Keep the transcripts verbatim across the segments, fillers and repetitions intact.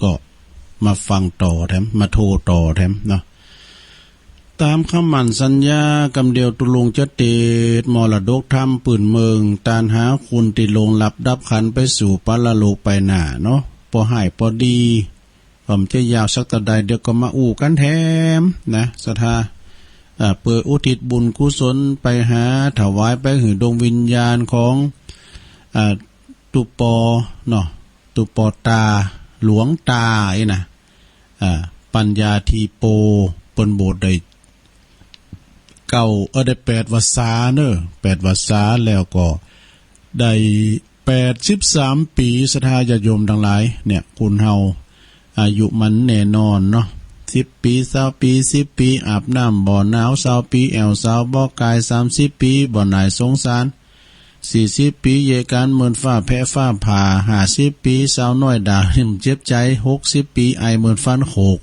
ก็มาฟังต่อแถม มาโทรต่อแถมเนาะ ตามคำหมั้นสัญญากำเดียว ตุ๊ลุงจะติดมรดกธรรมปืนเมือง ตานหาคุณตี้ล่วงลับดับขันไปสู่ปรโลกไปหน้าเนาะ ปอฮ้ายปอดี ก็บ่จะยาวสักเต้าใด เดี๋ยวก็มาอู้กันแถมนะ ศรัทธา อ่า เปื้ออุทิศบุญกุศลไปหา ถวายไปหื้อดวงวิญญาณของ อ่า ตุ๊ปอเนาะ ตุ๊ปอตา หลวงตาอี้นะ อ่า ปัญญาธีโป เปิ้นบวชได้เก้า เออ ได้แปดวรรษาเนอะ แปดวรรษา แล้วก็ได้แปดสิบสามปี ศรัทธาญาติโยมทั้งหลาย เนี่ย คุณเฮา อายุมันแน่นอนเนาะ สิบปี ซาวปี สิบปี อาบน้ำบ่หนาว ซาวปี แอ่วสาวบ่กาย สามสิบปี บ่หน่ายสงสาร สี่สิบปี เยะกานเมินฟ้าแพะฟ้าผ่า ห้าสิบปี สาวน้อยด่าริ่มเจ็บใจ หกสิบปี ไอเหมือนฟันโขก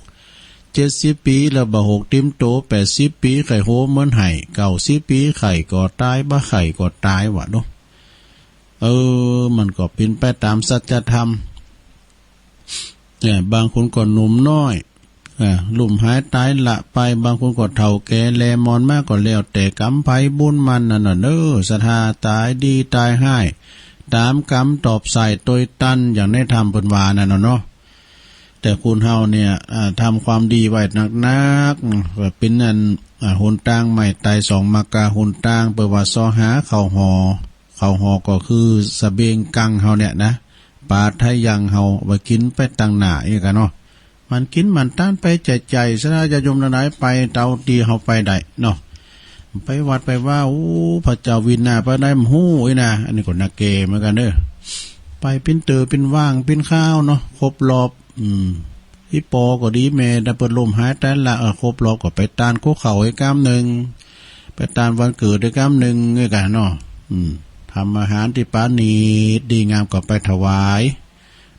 เจ็ดสิบปี แล้วบ่หกติมโต แปดสิบปี ไข้โหเหมือนไห้ เก้าสิบปี ไข้ก็ตาย บ่ไข้ก็ตายว่ะเนาะ เออ มันก็เป๋นไปตามสัจธรรม เนี่ย บางคนก็หนุ่มน้อย อ่า ลุ่มหายตายละไป บางคนก็เฒ่าแก่แลมอนมา ก็แล้วแต่กรรมไผบุญมันนั่นน่ะเนอะ ศรัทธา ตายดีตายฮ้าย ตามกรรมตอบใส่ตวยตัน อย่างในธรรมเปิ้นว่านั่นน่ะเนาะ แต่คุณเฮาเนี่ย อ่า ทำความดีไว้นักๆ ว่าเป๋นอัน อ่า หนตางไม้ไต่สองมกาหนตาง เปิ้นว่าเซาะหาเข้าหอ เข้าหอก็คือเสบียงกังเฮาเนี่ยนะ ปาทะยังเฮาไว้กินไปตังหน้าอี้กะเนาะ มันกินมันตานไปใจ้ๆ ศรัทธาญาติโยมทั้งหลาย ไปเต้าตี้เฮาไปได้เนาะ ไปวัดไปวา โอ้ พระเจ้าวินาไปได้บ่ฮู้อี้นะ อันนี้ก็นาเกเหมือนกันเด้อ ไปเป๋นเต๋อเป๋นว่างเป๋นคราวเนาะ ครบรอบ อืม อีปอก็ดีแม่ แต่เปิ้นล้มหายตายละ เออ ครบรอบก็ไปตานคุกเข่าให้กำนึ่ง ไปตานวันเกิดให้กำนึ่ง นี่กะเนาะ อืม ทำอาหารตี้ปราณีตดีงามก็ไปถวาย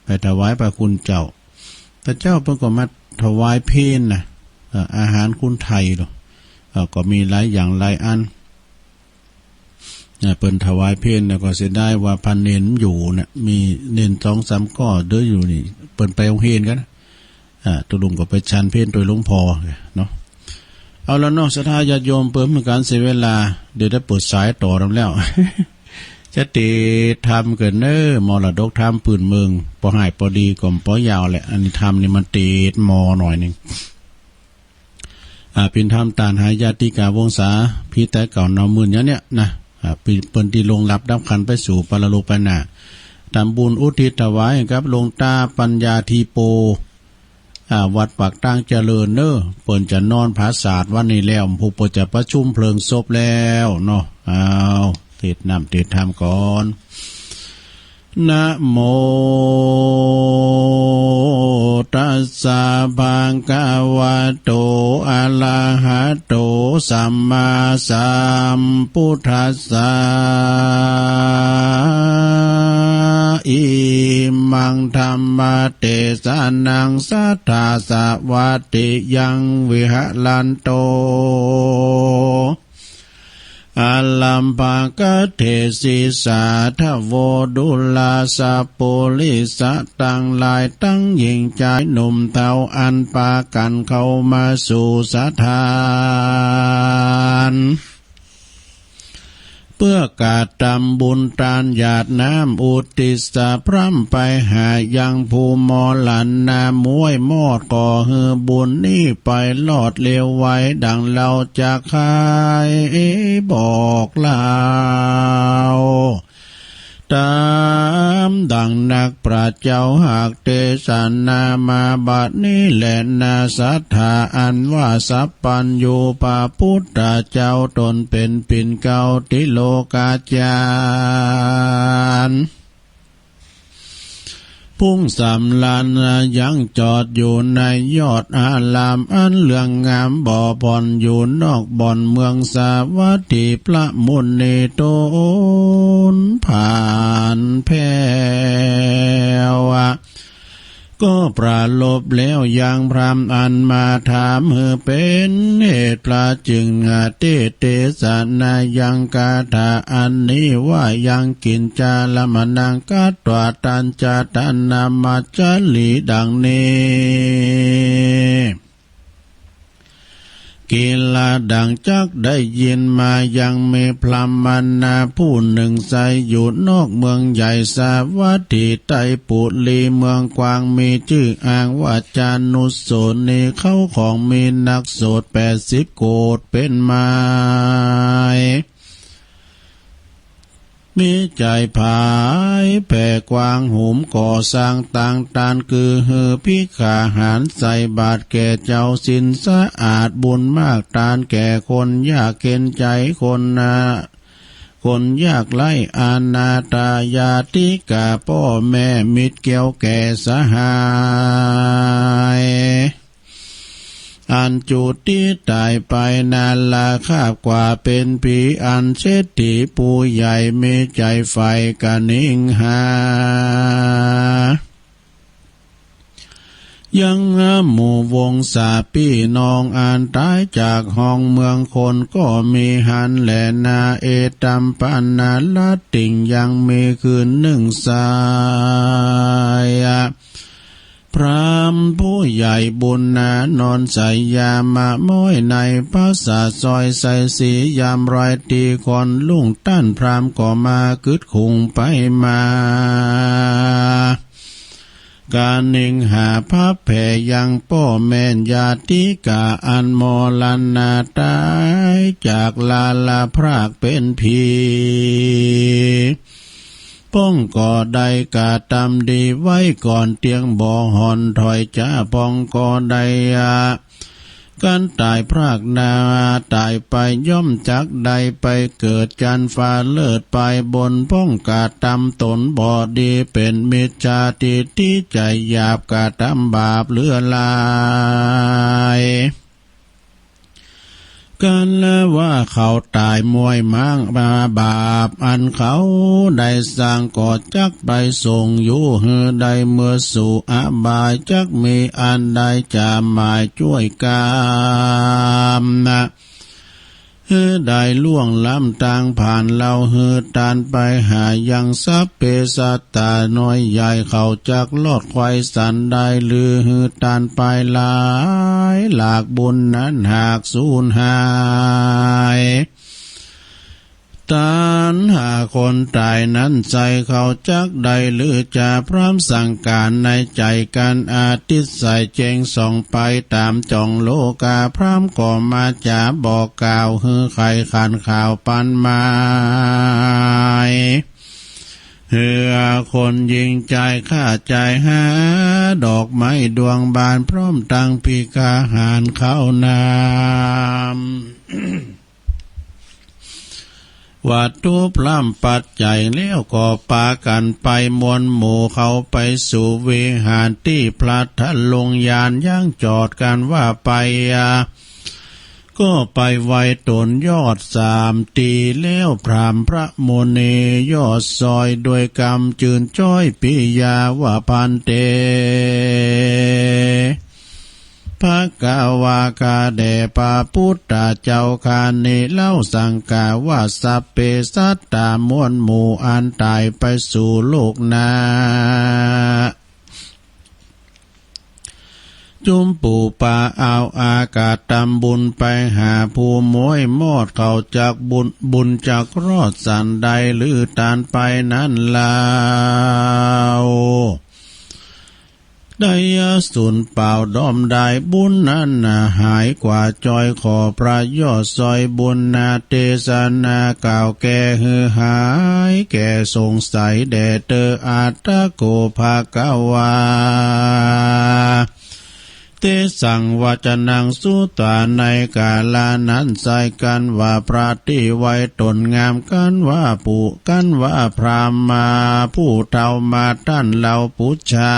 ไปถวายพระคุณเจ้า พระเจ้าเปิ้นก็มาถวายเพลนะ เอ่อ อาหารคนไทยเนาะ เอ่อ ก็มีหลายอย่างหลายอัน เอ่อ เปิ้นถวายเพลแล้วก็เสียดายว่าพระเณรอยู่เนี่ย มีเณรสองสามก้อเด้ออยู่นี่ เปิ้นไปโฮงเฮนกั๋น อ่า ตุ๊ลุงก็ไปฉันเพลตวยหลวงพ่อเนาะ เอาละเนาะ ศรัทธาญาติโยม เปื้อบ่เป๋นก๋านเสียเวลา เดี๋ยวได้เปิดสายต่อนำแล้ว จะติดธรรมเกินเน้อ มรดกธรรมปืนเมือง ปอฮ้ายปอดีก็ปอยาวแหละ อันนี้ธรรมนี่มันติดมอหน่อยหนึ่ง อ่า เป๋นธรรมตานหาญาติกาวงศา พี่แต่เก่าเนาะ มื้อนี้เนี่ยนะ อ่า เปิ้น เปิ้นตี้ล่วงลับดับขันไปสู่ปรโลกไปหน้า ทำบุญอุทิศถวายให้กับหลวงตาปัญญาธีโป อ่า วัดปากตางเจริญเน้อ เปิ้นจะนอนผาสาทวันนี้แล้ว ผู้เปิ้นจะประชุมเพลิงศพแล้วเนาะ อ้าว เทศน์น้ำเทศน์ธรรมก่อน นะโมตัสสะ ภะคะวะโต อะระหะโต สัมมาสัมพุทธัสสะ อิมังธัมมะเตสะนัง สัทธาสะวัตถิยัง วิหะรันโต อะรัมภะกะเตสิสา ทะโว ดูราสะปุริสะตังหลาย ตังหญิงจายหนุ่มเฒ่า อันปากั๋นเข้ามาสู่สถาน เปื้อกระตำบุญตานหยาดน้ำ อุทิศสะพร่ำไปหายังผู้มรณะ มวยมอด ขอหื้อบุญนี้ไปรอดเร็วไว ดังเฮาจักไขบอกเล่า ต๋ามดังนักปราชญ์เจ้าหากเตสนามาบัดนี้แลนา สัทธาอันว่าสัพพัญญูพระพุทธเจ้าต๋นเป๋นปิ่นเกล้าติโลกาจารย์ ผู้สำราญยังจอดอยู่ในยอดอารามอันเลื่องงามบ่ผ่อน อยู่นอกบ่อนเมืองสาวัตถี พระมุนีต๋นผ่านแผ้ว ก็ประลบแล้วยังพราหมณ์อันมาถามหื้อเป๋นเหตุ พระจึงอธิเทศนายังคาถาอันนี้ว่า ยังกิญจารมณัง คัตวา ทัญจะ ทานะ มัจฉริ ดังนี้ กิลา ดังจักได้ยินมา ยังมีพราหมณะผู้หนึ่ง ใช้อยู่นอกเมืองใหญ่สาวัตถี ไตรปุรี เมืองกว้าง มีชื่ออ้างว่า จานุสโสนี เขาของมีนักโสดแปดสิบโกฏเป็นหมาย มีใจ๋ผายแผ่กว้าง หุมก่อสร้างตางตาน คือหื้อภิกขาหารใส่บาตรแก่เจ้าศีลสะอาด บุญมากตานแก่คนยากเข็ญใจ๋ คนนา คนยากไร้ อนาถาญาติกา ป้อแม่มิตรเกี่ยวแก่สหาย อันจุติต๋ายไปนาราคาบกว่าเป๋นผี อันเศรษฐีผู้ใหญ่มีใจ๋ใฝ่กะนิงหา ยังหมู่วงศาปี้น้องอันต๋ายจากห้องเมืองคนก็มีหั้นแลนา เอตัมปะนารัตติง ยังมีคืนหนึ่งสาย พราหมณ์ผู้ใหญ่บุญนานอนใส่ยามะม้อยในปราสาทซอยใส่สียามรอยตีก่อนรุ่ง ต้านพราหมณ์ก็มาคึดคุงไปมา กะนิงหาพับแผ่ยังป้อแม่ญาติกาอันมรณะต๋ายจากลาลาพรากเป๋นผี พ่องก็ได้กระตำดีไว้ก่อน เตียงบ่ห่อนถอยจ้า พ่องก็ได้อา กันต๋ายพรากนาต๋ายไป ย่อมจักได้ไปเกิดจันฟ้าเลิศไปบน พ่องกระตำตนบ่ดีเป๋นมิจฉาทิฏฐิใจ๋หยาบ กระตำบาปเหลือหลาย กันว่าเขาต๋ายมวยม้างมาบาปอันเขาได้สร้าง ก็จักไปส่งอยู่หื้อได้เมิดสู่อบาย จักมีอันได้จะหมายจ้วยกามนะ หื้อได้ล่วงล้ำตางผ่าน เล่าหื้อต้านไปหายังสัพเพสัตตาน้อยใหญ่ เขาจักรอดไขว่สันได้ หรือหื้อต้านไปหลายหลาก บุญนั้นหากสูญหาย ต้านหาคนต๋ายนั้นใส่ เขาจักได้หรือจะพร่ำสั่งก๋านในใจ๋กัน อาทิตย์ใสแจ้งส่องไปต๋ามจ่องโลกา พราหมณ์ก็มาจ๋าบอกกล่าว หื้อไขขันข่าวปันหมาย หื้อคนหญิงใจ๋ข้าใจ๋หาดอกไม้ดวงบาน พร้อมตังภิกขาหารข้าวน้ำ วัตถุพร่ำปัจจัยแล้วก็ปากั๋นไปมวลหมู่เขาไปสู่วิหารตี้พระทะลุงยานยังจอดกั๋นว่าไปอา ก็ไปไหว้ตนยอดสามตี้แล้วพราหมณ์พระมุนียอดซอยด้วยกำจื่นจ้อยปิยาว่า ภันเต ภะคะวา ข้าแด่พระพุทธเจ้าข้านี้เล่า สังฆา ว่า สัพเพสัตตา มวลหมู่อันต๋ายไปสู่โลกหน้า จุมปูปาอาวอากาศตำบุญไปหาผู้ม้วยมอด เขาจักบุญ บุญจักรอดสันใด หรือต้านไปนั้นลาว ได้ยาสูญเปล่าด้อมได้ บุญนั้นน่ะหายกว่าจ้อย ขอพระยอดซอยบุญนาเตสนากล่าวแก้หื้อหายแก้สงสัยแด่เตอ อัตถะโข ภะคะวา เตสัง วจนัง สุตวา ในกาละนั้นไซร้ กั๋นว่าพระตี้ไว้ตนงาม กั๋นว่าผู้ กั๋นว่าพราหมณ์มาผู้เฒ่ามาต้านเหล่าปุจฉา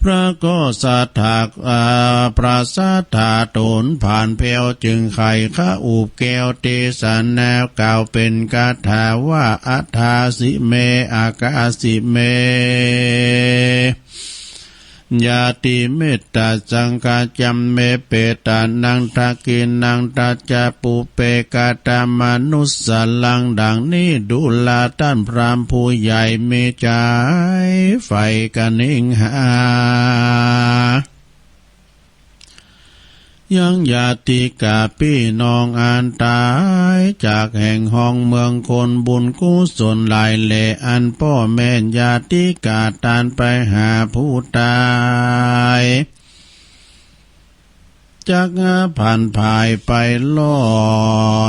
พระก็สถา อ่า พระสถาโตนผ่านแผ้ว จึงไขว้คาอุบแก้วเตสนา กล่าวเป๋นคาถาว่า อัฏฐาสิเม อากาสิเม ญาติเมตตาสังฆาจัมเม เปตานัง ทักขิณัง ทัจจา ปุพเพ กะตามานุสสารัง ดังนี้ดูราต้านพราหมณ์ผู้ใหญ่ มีใจ๋ใฝ่กะนิงหา ยังญาติกาปี้น้องอันต๋ายจากแห่งฮ้องเมืองคน บุญกุศลหลายแหล่ อันป้อแม่ญาติกาต้านไปหาผู้ต๋าย จักผ่านผายไปรอ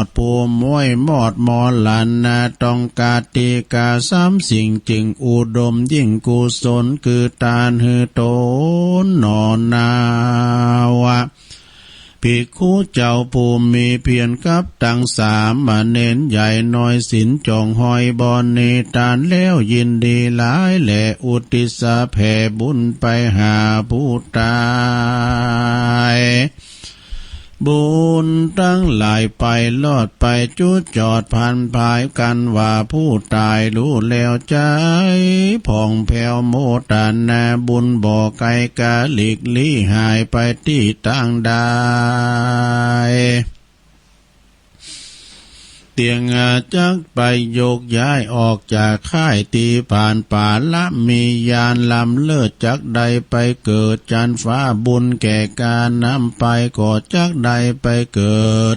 ด ผู้ม้วยมอดมอหลันนา ต้องกาติกาสามสิ่ง จึงอุดมยิ่งกุศล คือตานหื้อต๋นหนอนาวะ ภิกขุเจ้าผู้มีเพียรกับตังสามเณรใหญ่น้อย ศีลจ่องห้อยบ่หนี ตานแล้วยินดีหลายแหล่ อุทิศแผ่บุญไปหาผู้ต๋าย บุญตังหลายไปรอดไปจุดจอดผ่านผาย กันว่าผู้ต๋ายฮู้แล้วใจ๋ผ่องแผ้ว โมทนาบุญบ่ไกล กาหลีกลี้หายไปตี้ตางใด เตียงอาจักไปโยกย้ายออกจากค่ายตี้ผ่านป่าละ มีญาณล้ำเลิศ จักได้ไปเกิดจั๊นฟ้า บุญแก่กานำไป ก็จักได้ไปเกิด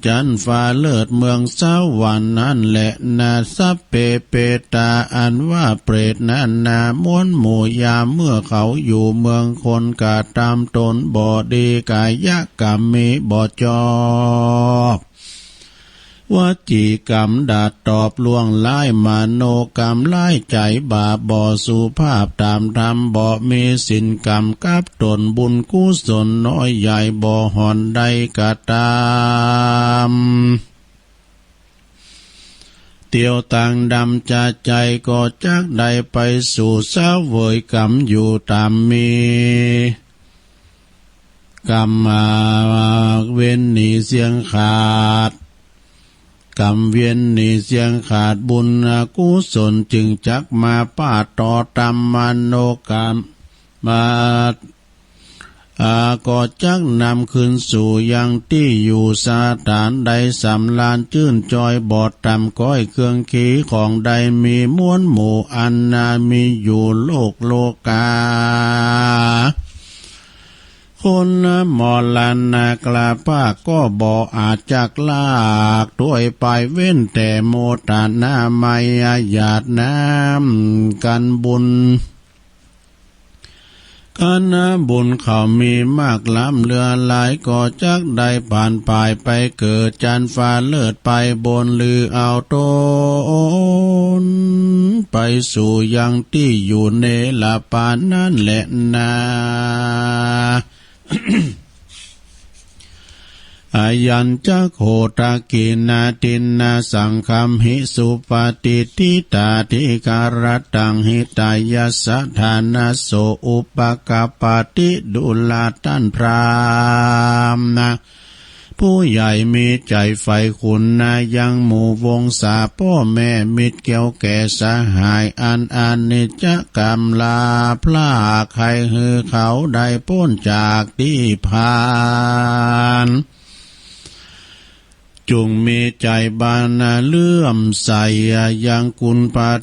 จั๊นฟ้าเลิศเมืองสวรรค์นั้นแหละนา สัพเพเปตา อันว่าเปรตนั้นนา มวลหมู่ยามเมื่อเขาอยู่เมืองคน กระตำต๋นบ่ดี กายกรรมมีบ่จอบ วจีกรรมดาดตอบล่วงร้าย มโนกรรมร้ายใจ๋บาป บ่สุภาพต๋ามธรรม บ่มีศีลกรรมกับต๋น บุญกุศลน้อยใหญ่ บ่ห่อนได้กระตำ เตียวตางดำจาใจ๋ ก็จักได้ไปสู่เสวยกรรมอยู่ต๋ามมี กรรมเวียนหนีเสี้ยงขาด กรรมเวียนหนีเสี้ยงขาด บุญอกุศลจึงจักมาปะต่อต๋ามมโนกรรม มา อ่า ก็จักนำคืนสู่ยังตี้อยู่สถานใด สำราญจื้นจอย บ่ต่ำก้อยเครื่องคีของใด มีมวลหมู่อันนามีอยู่โลกโลกา คนมรณะกล้าภาคก็บ่อาจจักลากถ้วยไป เว้นแต่โมทนาไมยหยาดน้ำกันบุญ คันบุญเขามีมากล้ำเหลือหลาย ก็จักได้ผ่านผายไปเกิดจั๊นฟ้าเลิศไปบน หรือเอาต๋นไปสู่ยังตี้อยู่เนรปานนั้นแหละนา อายัญจักโข ทักขิณาทินนาสังคัมหิ สุปฏิฏฐิตาธิการตัง หิตายัสสะ ฐานะโส อุปกัปปติ ดูราต้านพราหมณ์นะ ผู้ใหญ่มีใจ๋ใฝ่คุณนา ยังหมู่วงศาป้อแม่มิตรแก้วแก่สหาย อันอนิจจกรรมลาพลาด ใค่หื้อเขาได้ป๊นจากตี้ผ่าน จุ่งมีใจ๋บานาเลื่อมใส ยังกุลปัจ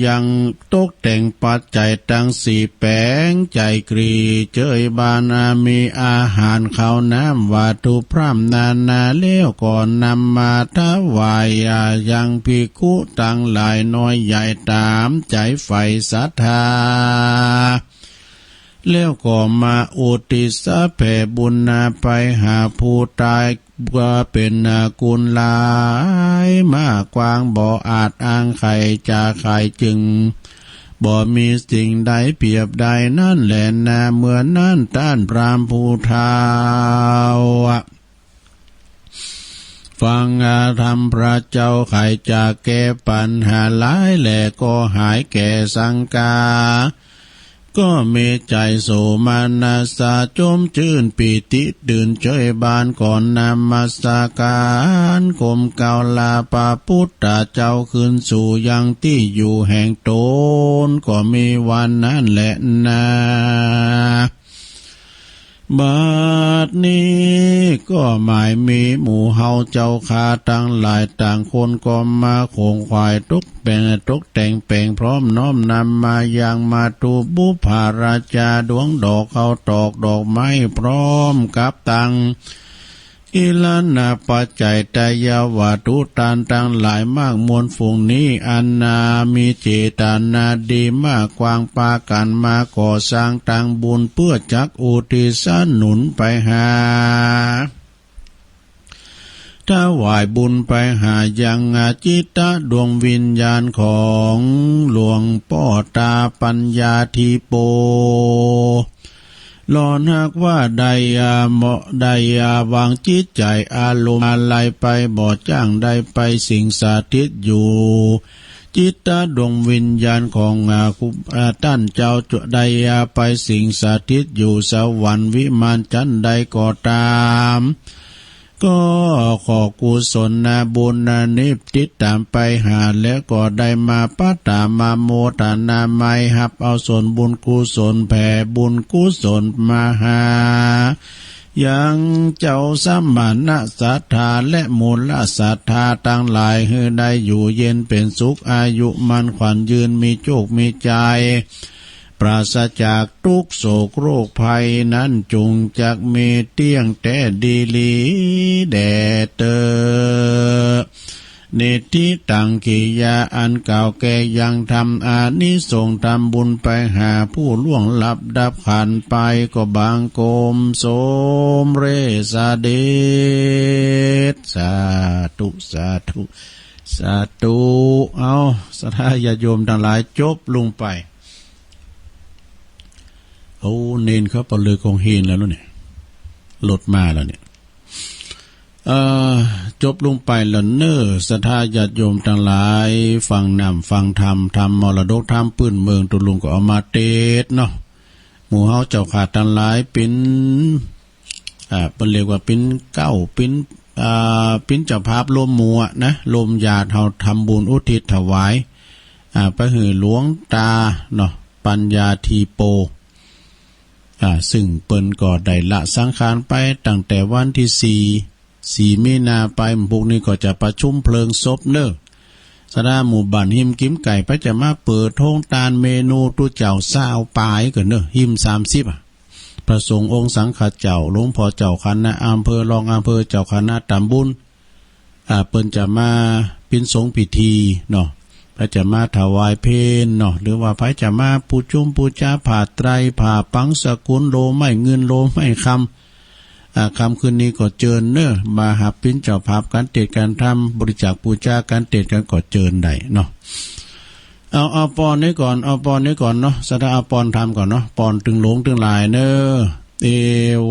ยังตกแต่งปัจจัยตังสี่แป๋งใจ๋กรีเจยบานา มีอาหารข้าวน้ำวัตถุพร่ำนานา แล้วก็นำมาถวายยังภิกขุตังหลายน้อยใหญ่ต๋ามใจ๋ใฝ่ศรัทธา แล้วก็มาอุทิศแผ่บุญนาไปหาผู้ต๋าย ว่าเป๋นกุณหลายมากกว้าง บ่อาจอ้างไขจะไข จึงบ่มีสิ่งใดเปรียบได้นั้นแหละนา เมื่อนั้นต้านพราหมณ์ผู้เฒ่า ฟังธรรมพระเจ้าไขจะแก้ปัญหาหลายแหล่ ก็หายแก่สังกา ก็มีใจ๋โสมนัสสะ จมจื้นปีติ ตื่นเจิยบาน ก่อนนมัสการ ก้มเกล้าลาพระปุทธเจ้า คืนสู่ยังตี้อยู่แห่งตน ก็มีวันนั้นแหละนา บัดนี้ก็หมายมีหมู่เฮาเจ้าข้าตังหลายต่างคนก็มาขงขวายตกแต่ง ตกแต่งแป๋งพร้อมน้อมนำมายังมัตถุบุพภาราชาดวงดอกข้าวตอกดอกไม้พร้อมกับตัง กิลานะปัจจัยไตรยวัตถุตานตังหลายมากมวลฝูงนี้ อันนามีเจตนาดีมาก กว้างปากั๋นมาก่อสร้างตังบุญ เปื้อจักอุทิศสนุนไปหา ถวายบุญไปหายังจิตตะดวงวิญญาณของหลวงป้อตาปัญญาธีโป หลอนหากว่าได้อาเหมาะได้อาวางจิตใจ๋อารมณ์อะไรไป บ่จ้างได้ไปสิงสถิตอยู่ จิตตะดวงวิญญาณของอาคุอาต้านเจ้าจะได้อาไปสิงสถิตอยู่สวรรค์วิมานจั้นใดก็ตาม ก็ขอกุศลบุญนี้ติดตามไปหา แล้วก็ได้มาปะตามาโมทนาไมยฮับเอาส่วนบุญกุศลแผ่บุญกุศลมาหา ยังเจ้าสมณะศรัทธาและมูลศรัทธาตังหลาย หื้อได้อยู่เย็นเป๋นสุข อายุมั่นขวัญยืน มีโจคมีชัย ปราศจากทุกข์โศกโรคภัยนั้น จุ่งจักมีเตี้ยงแต๊ดีหลีแด่เต๊อะ นิทธิตัง กิริยาอันกล่าวแก่ยังธรรม อานิสงส์ทำบุญไปหาผู้ล่วงลับดับขันธ์ไป ก็บังคมสมเร็จเสด็จ สาธุ สาธุ สาธุ เอา ศรัทธาญาติโยมตังหลาย จบลงไป โอ้ เณรเขาปะเลือของเฮนแล้วเนาะเนี่ย รถมาแล้วเนี่ย เอ่อ จบลงไปแล้วเน้อ ศรัทธาญาติโยมตังหลาย ฟังน้ำฟังธรรม ธรรมมรดกธรรมปื้นเมือง ตุ๊ลุงก็เอามาเตสน์เนาะ หมู่เฮาเจ้าข้าตังหลายเป๋น อ่า เปิ้นเรียกว่าเป๋นเก๊า เป๋น อ่า เป๋นเจ้าภาพร่วมหมู่อะนะ ร่วมญาติเฮาทำบุญอุทิศถวาย อ่า ไปหื้อหลวงตาเนาะ ปัญญาธีโป อ่า ซึ่งเปิ้นก็ได้ละสังขารไปตั้งแต่วันที่สี่ สี่มีนาไป พรุ่งนี้ก็จะประชุมเพลิงศพเน้อ ศรัทธาหมู่บ้านฮิมกิมไก่ ไผจะมาเปิดโฮงตานเมนู ตุ๊เจ้าซาวปายก่อนเน้อ ฮิมสามสิบอะ พระสงฆ์องค์สังฆเจ้า หลวงพ่อเจ้าคณะอำเภอ รองอำเภอ เจ้าคณะตำบล อ่า เปิ้นจะมาเป๋นสงฆ์พิธีเนาะ ไผจะมาถวายเพลเนาะ หรือว่าไผจะมาปูจุมปูจาผ้าไตร ผ้าปังสกุล โลไม้เงิน โลไม้คำ อ่า ค่ำคืนนี้ก็เจิญเน้อ มาฮับเป๋นเจ้าภาพก๋านเตสน์ก๋านธรรม บริจาคปูจาก๋านเตสน์ก๋านก็เจิญได้เนาะ เอา เอาปอนนี้ก่อน เอาปอนนี้ก่อนเนาะ ศรัทธาเอาปอนธรรมก่อนเนาะ ปอนตึงหลวงตึงหลายเน้อ เอ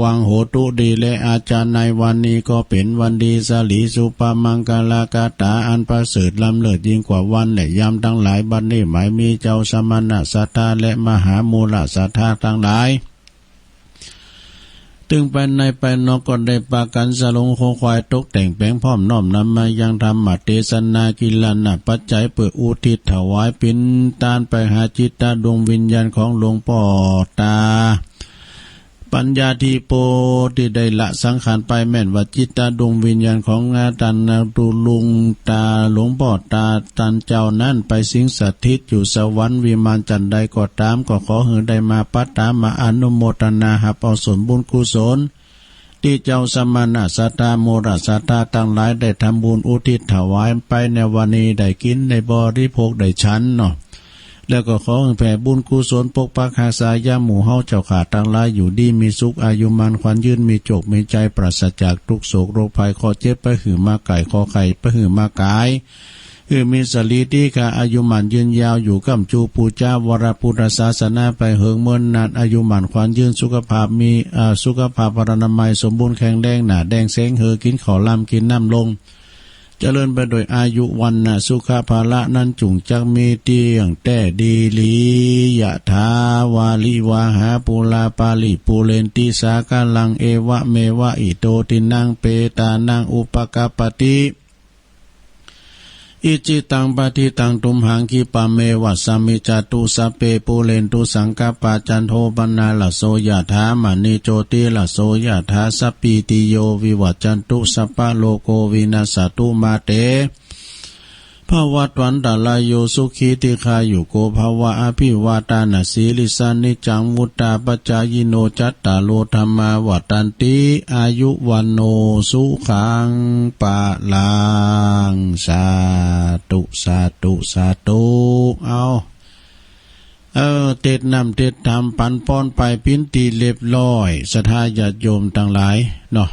วังโหตุ ดีแลอาจารย์ ในวันนี้ก็เป๋นวันดี สะหลีสุภมังคละคาถาอันประเสริฐล้ำเลิศยิ่งกว่าวันและยามตังหลาย บัดนี้หมายมีเจ้าสมณะศรัทธาและมหามูลศรัทธาตังหลาย ตึงไปในไปนอกก็ได้ปากั๋นสะหลงขงขวายตกแต่งแป๋งพร้อมน้อมนำมายังธรรมเตสนา กิลานะปัจจัยเปื้ออุทิศถวายเป๋นตานไปหาจิตตะดวงวิญญาณของหลวงป้อตาปัญญาธีโป ตี้ได้ละสังขารไป แม่นว่าจิตตะดวงวิญญาณของอาต้านตุ๊ลุงตาหลวงป้อตาต้านเจ้านั้นไปสิงสถิตอยู่สวรรค์วิมานจั้นใดก็ตาม ก็ขอหื้อได้มาปะตามาอนุโมทนาฮับเอาส่วนบุญกุศล ตี้เจ้าสมณะศรัทธา มูลศรัทธาตังหลายได้ทำบุญอุทิศถวายไปในวันนี้ ได้กิ๋นได้บริโภคได้ฉันเนาะ แล้วก็ขอหื้อแผ่บุญกุศลปกปักฮักษา ยามหมู่เฮาเจ้าข้าตังหลายอยู่ดีมีสุข อายุมั่นขวัญยืน มีโจคมีชัย ปราศจากทุกข์โศกโรคภัย เคราะห์เจ็บไปหื้อมาไก่ เคราะห์ไข้ไปหื้อมาก๋าย หื้อมีสะหลีตี้ข้า อายุมั่นยืนยาว อยู่ค้ำจูปูจาวรพุทธศาสนาไปเหิงเมินนาน อายุมั่นขวัญยืน สุขภาพมี อ่า สุขภาพพลานามัยสมบูรณ์แข็งแรง หน้าแดงแสงเฮอ กิ๋นข้าวลำกิ๋นน้ำลง เจริญไปด้วยอายุวรรณะสุขะพละนั้นจุ่งจักมีเตี้ยงแท้ดีหลี ยะถาวาริวาหาปูราปาริปูเรนติสาคะลัง เอวะเมวะอิโตทินนังเปตานังอุปะกัปปะติ อิจฉิตังปัตถิตังตุมหัง ขิปปะเมวะสะมิจจตุ สัพเพปูเรนตุสังกัปปะ จันโทปะนะระโส ยะถา มะณิโจติระโส ยะถา สัพพีติโยวิวัจจันตุ สัพพะโรโควินัสสะตุ มาเต ภวัตวันตะราโย สุขีทีฆายุโกภะวะ อะภิวาทานะสีลิสสะ นิจจังวุฑฒาปะจายิโน จัตตาโรธัมมาวัฑฒันติ อายุวัณโณ สุขัง พะลัง สาธุ สาธุ สาธุ เอา เออ เตสน้ำเตสธรรมปันปอนไปเป๋นตี้เรียบร้อย ศรัทธาญาติโยมตังหลายเนาะ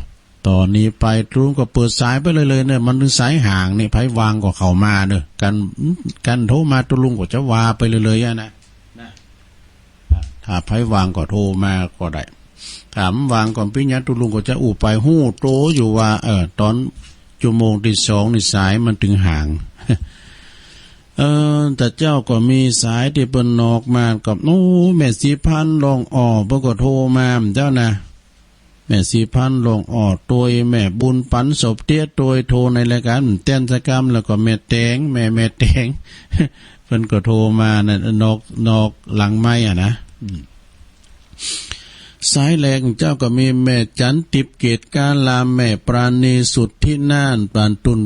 ต่อนี้ไปตูนก็เปิดสายไปเลยเลยเนี่ย มันถึงสายห่างเนี่ย ไผว่างก็เข้ามาเนอะ กัน กันโทรมาตูลุงก็จะว่าไปเลยเลยอะนะ นะ ถ้าไผว่างก็โทรมาก็ได้ ถ้าบ่ว่างก็เป๋นหยัง ตูลุงก็จะอู้ไป ฮู้โตอยู่ว่า เออ ต๋อนชั่วโมงตี้สองนี่สายมันถึงห่าง เออ แต่เจ้าก็มีสายตี้เปิ้นนอกมากับ โอ้ แม่ศรีพันธ์ร้องอ้อ เปิ้นก็โทรมาเจ้านะ แม่ศรีพันธ์ร้องอ้อ ตวยแม่บุญปันศพเตี้ย ตวยโทรในรายการแต้นสักกำ แล้วก็แม่แตง แม่ แม่แตง เปิ้นก็โทรมานะ นอก นอกหลังไมค์อะนะ อืม สายแรกเจ้าก็มีแม่จันทร์ทิพย์เกตกาลา แม่ปราณีสุทธินาถ บ้านตุน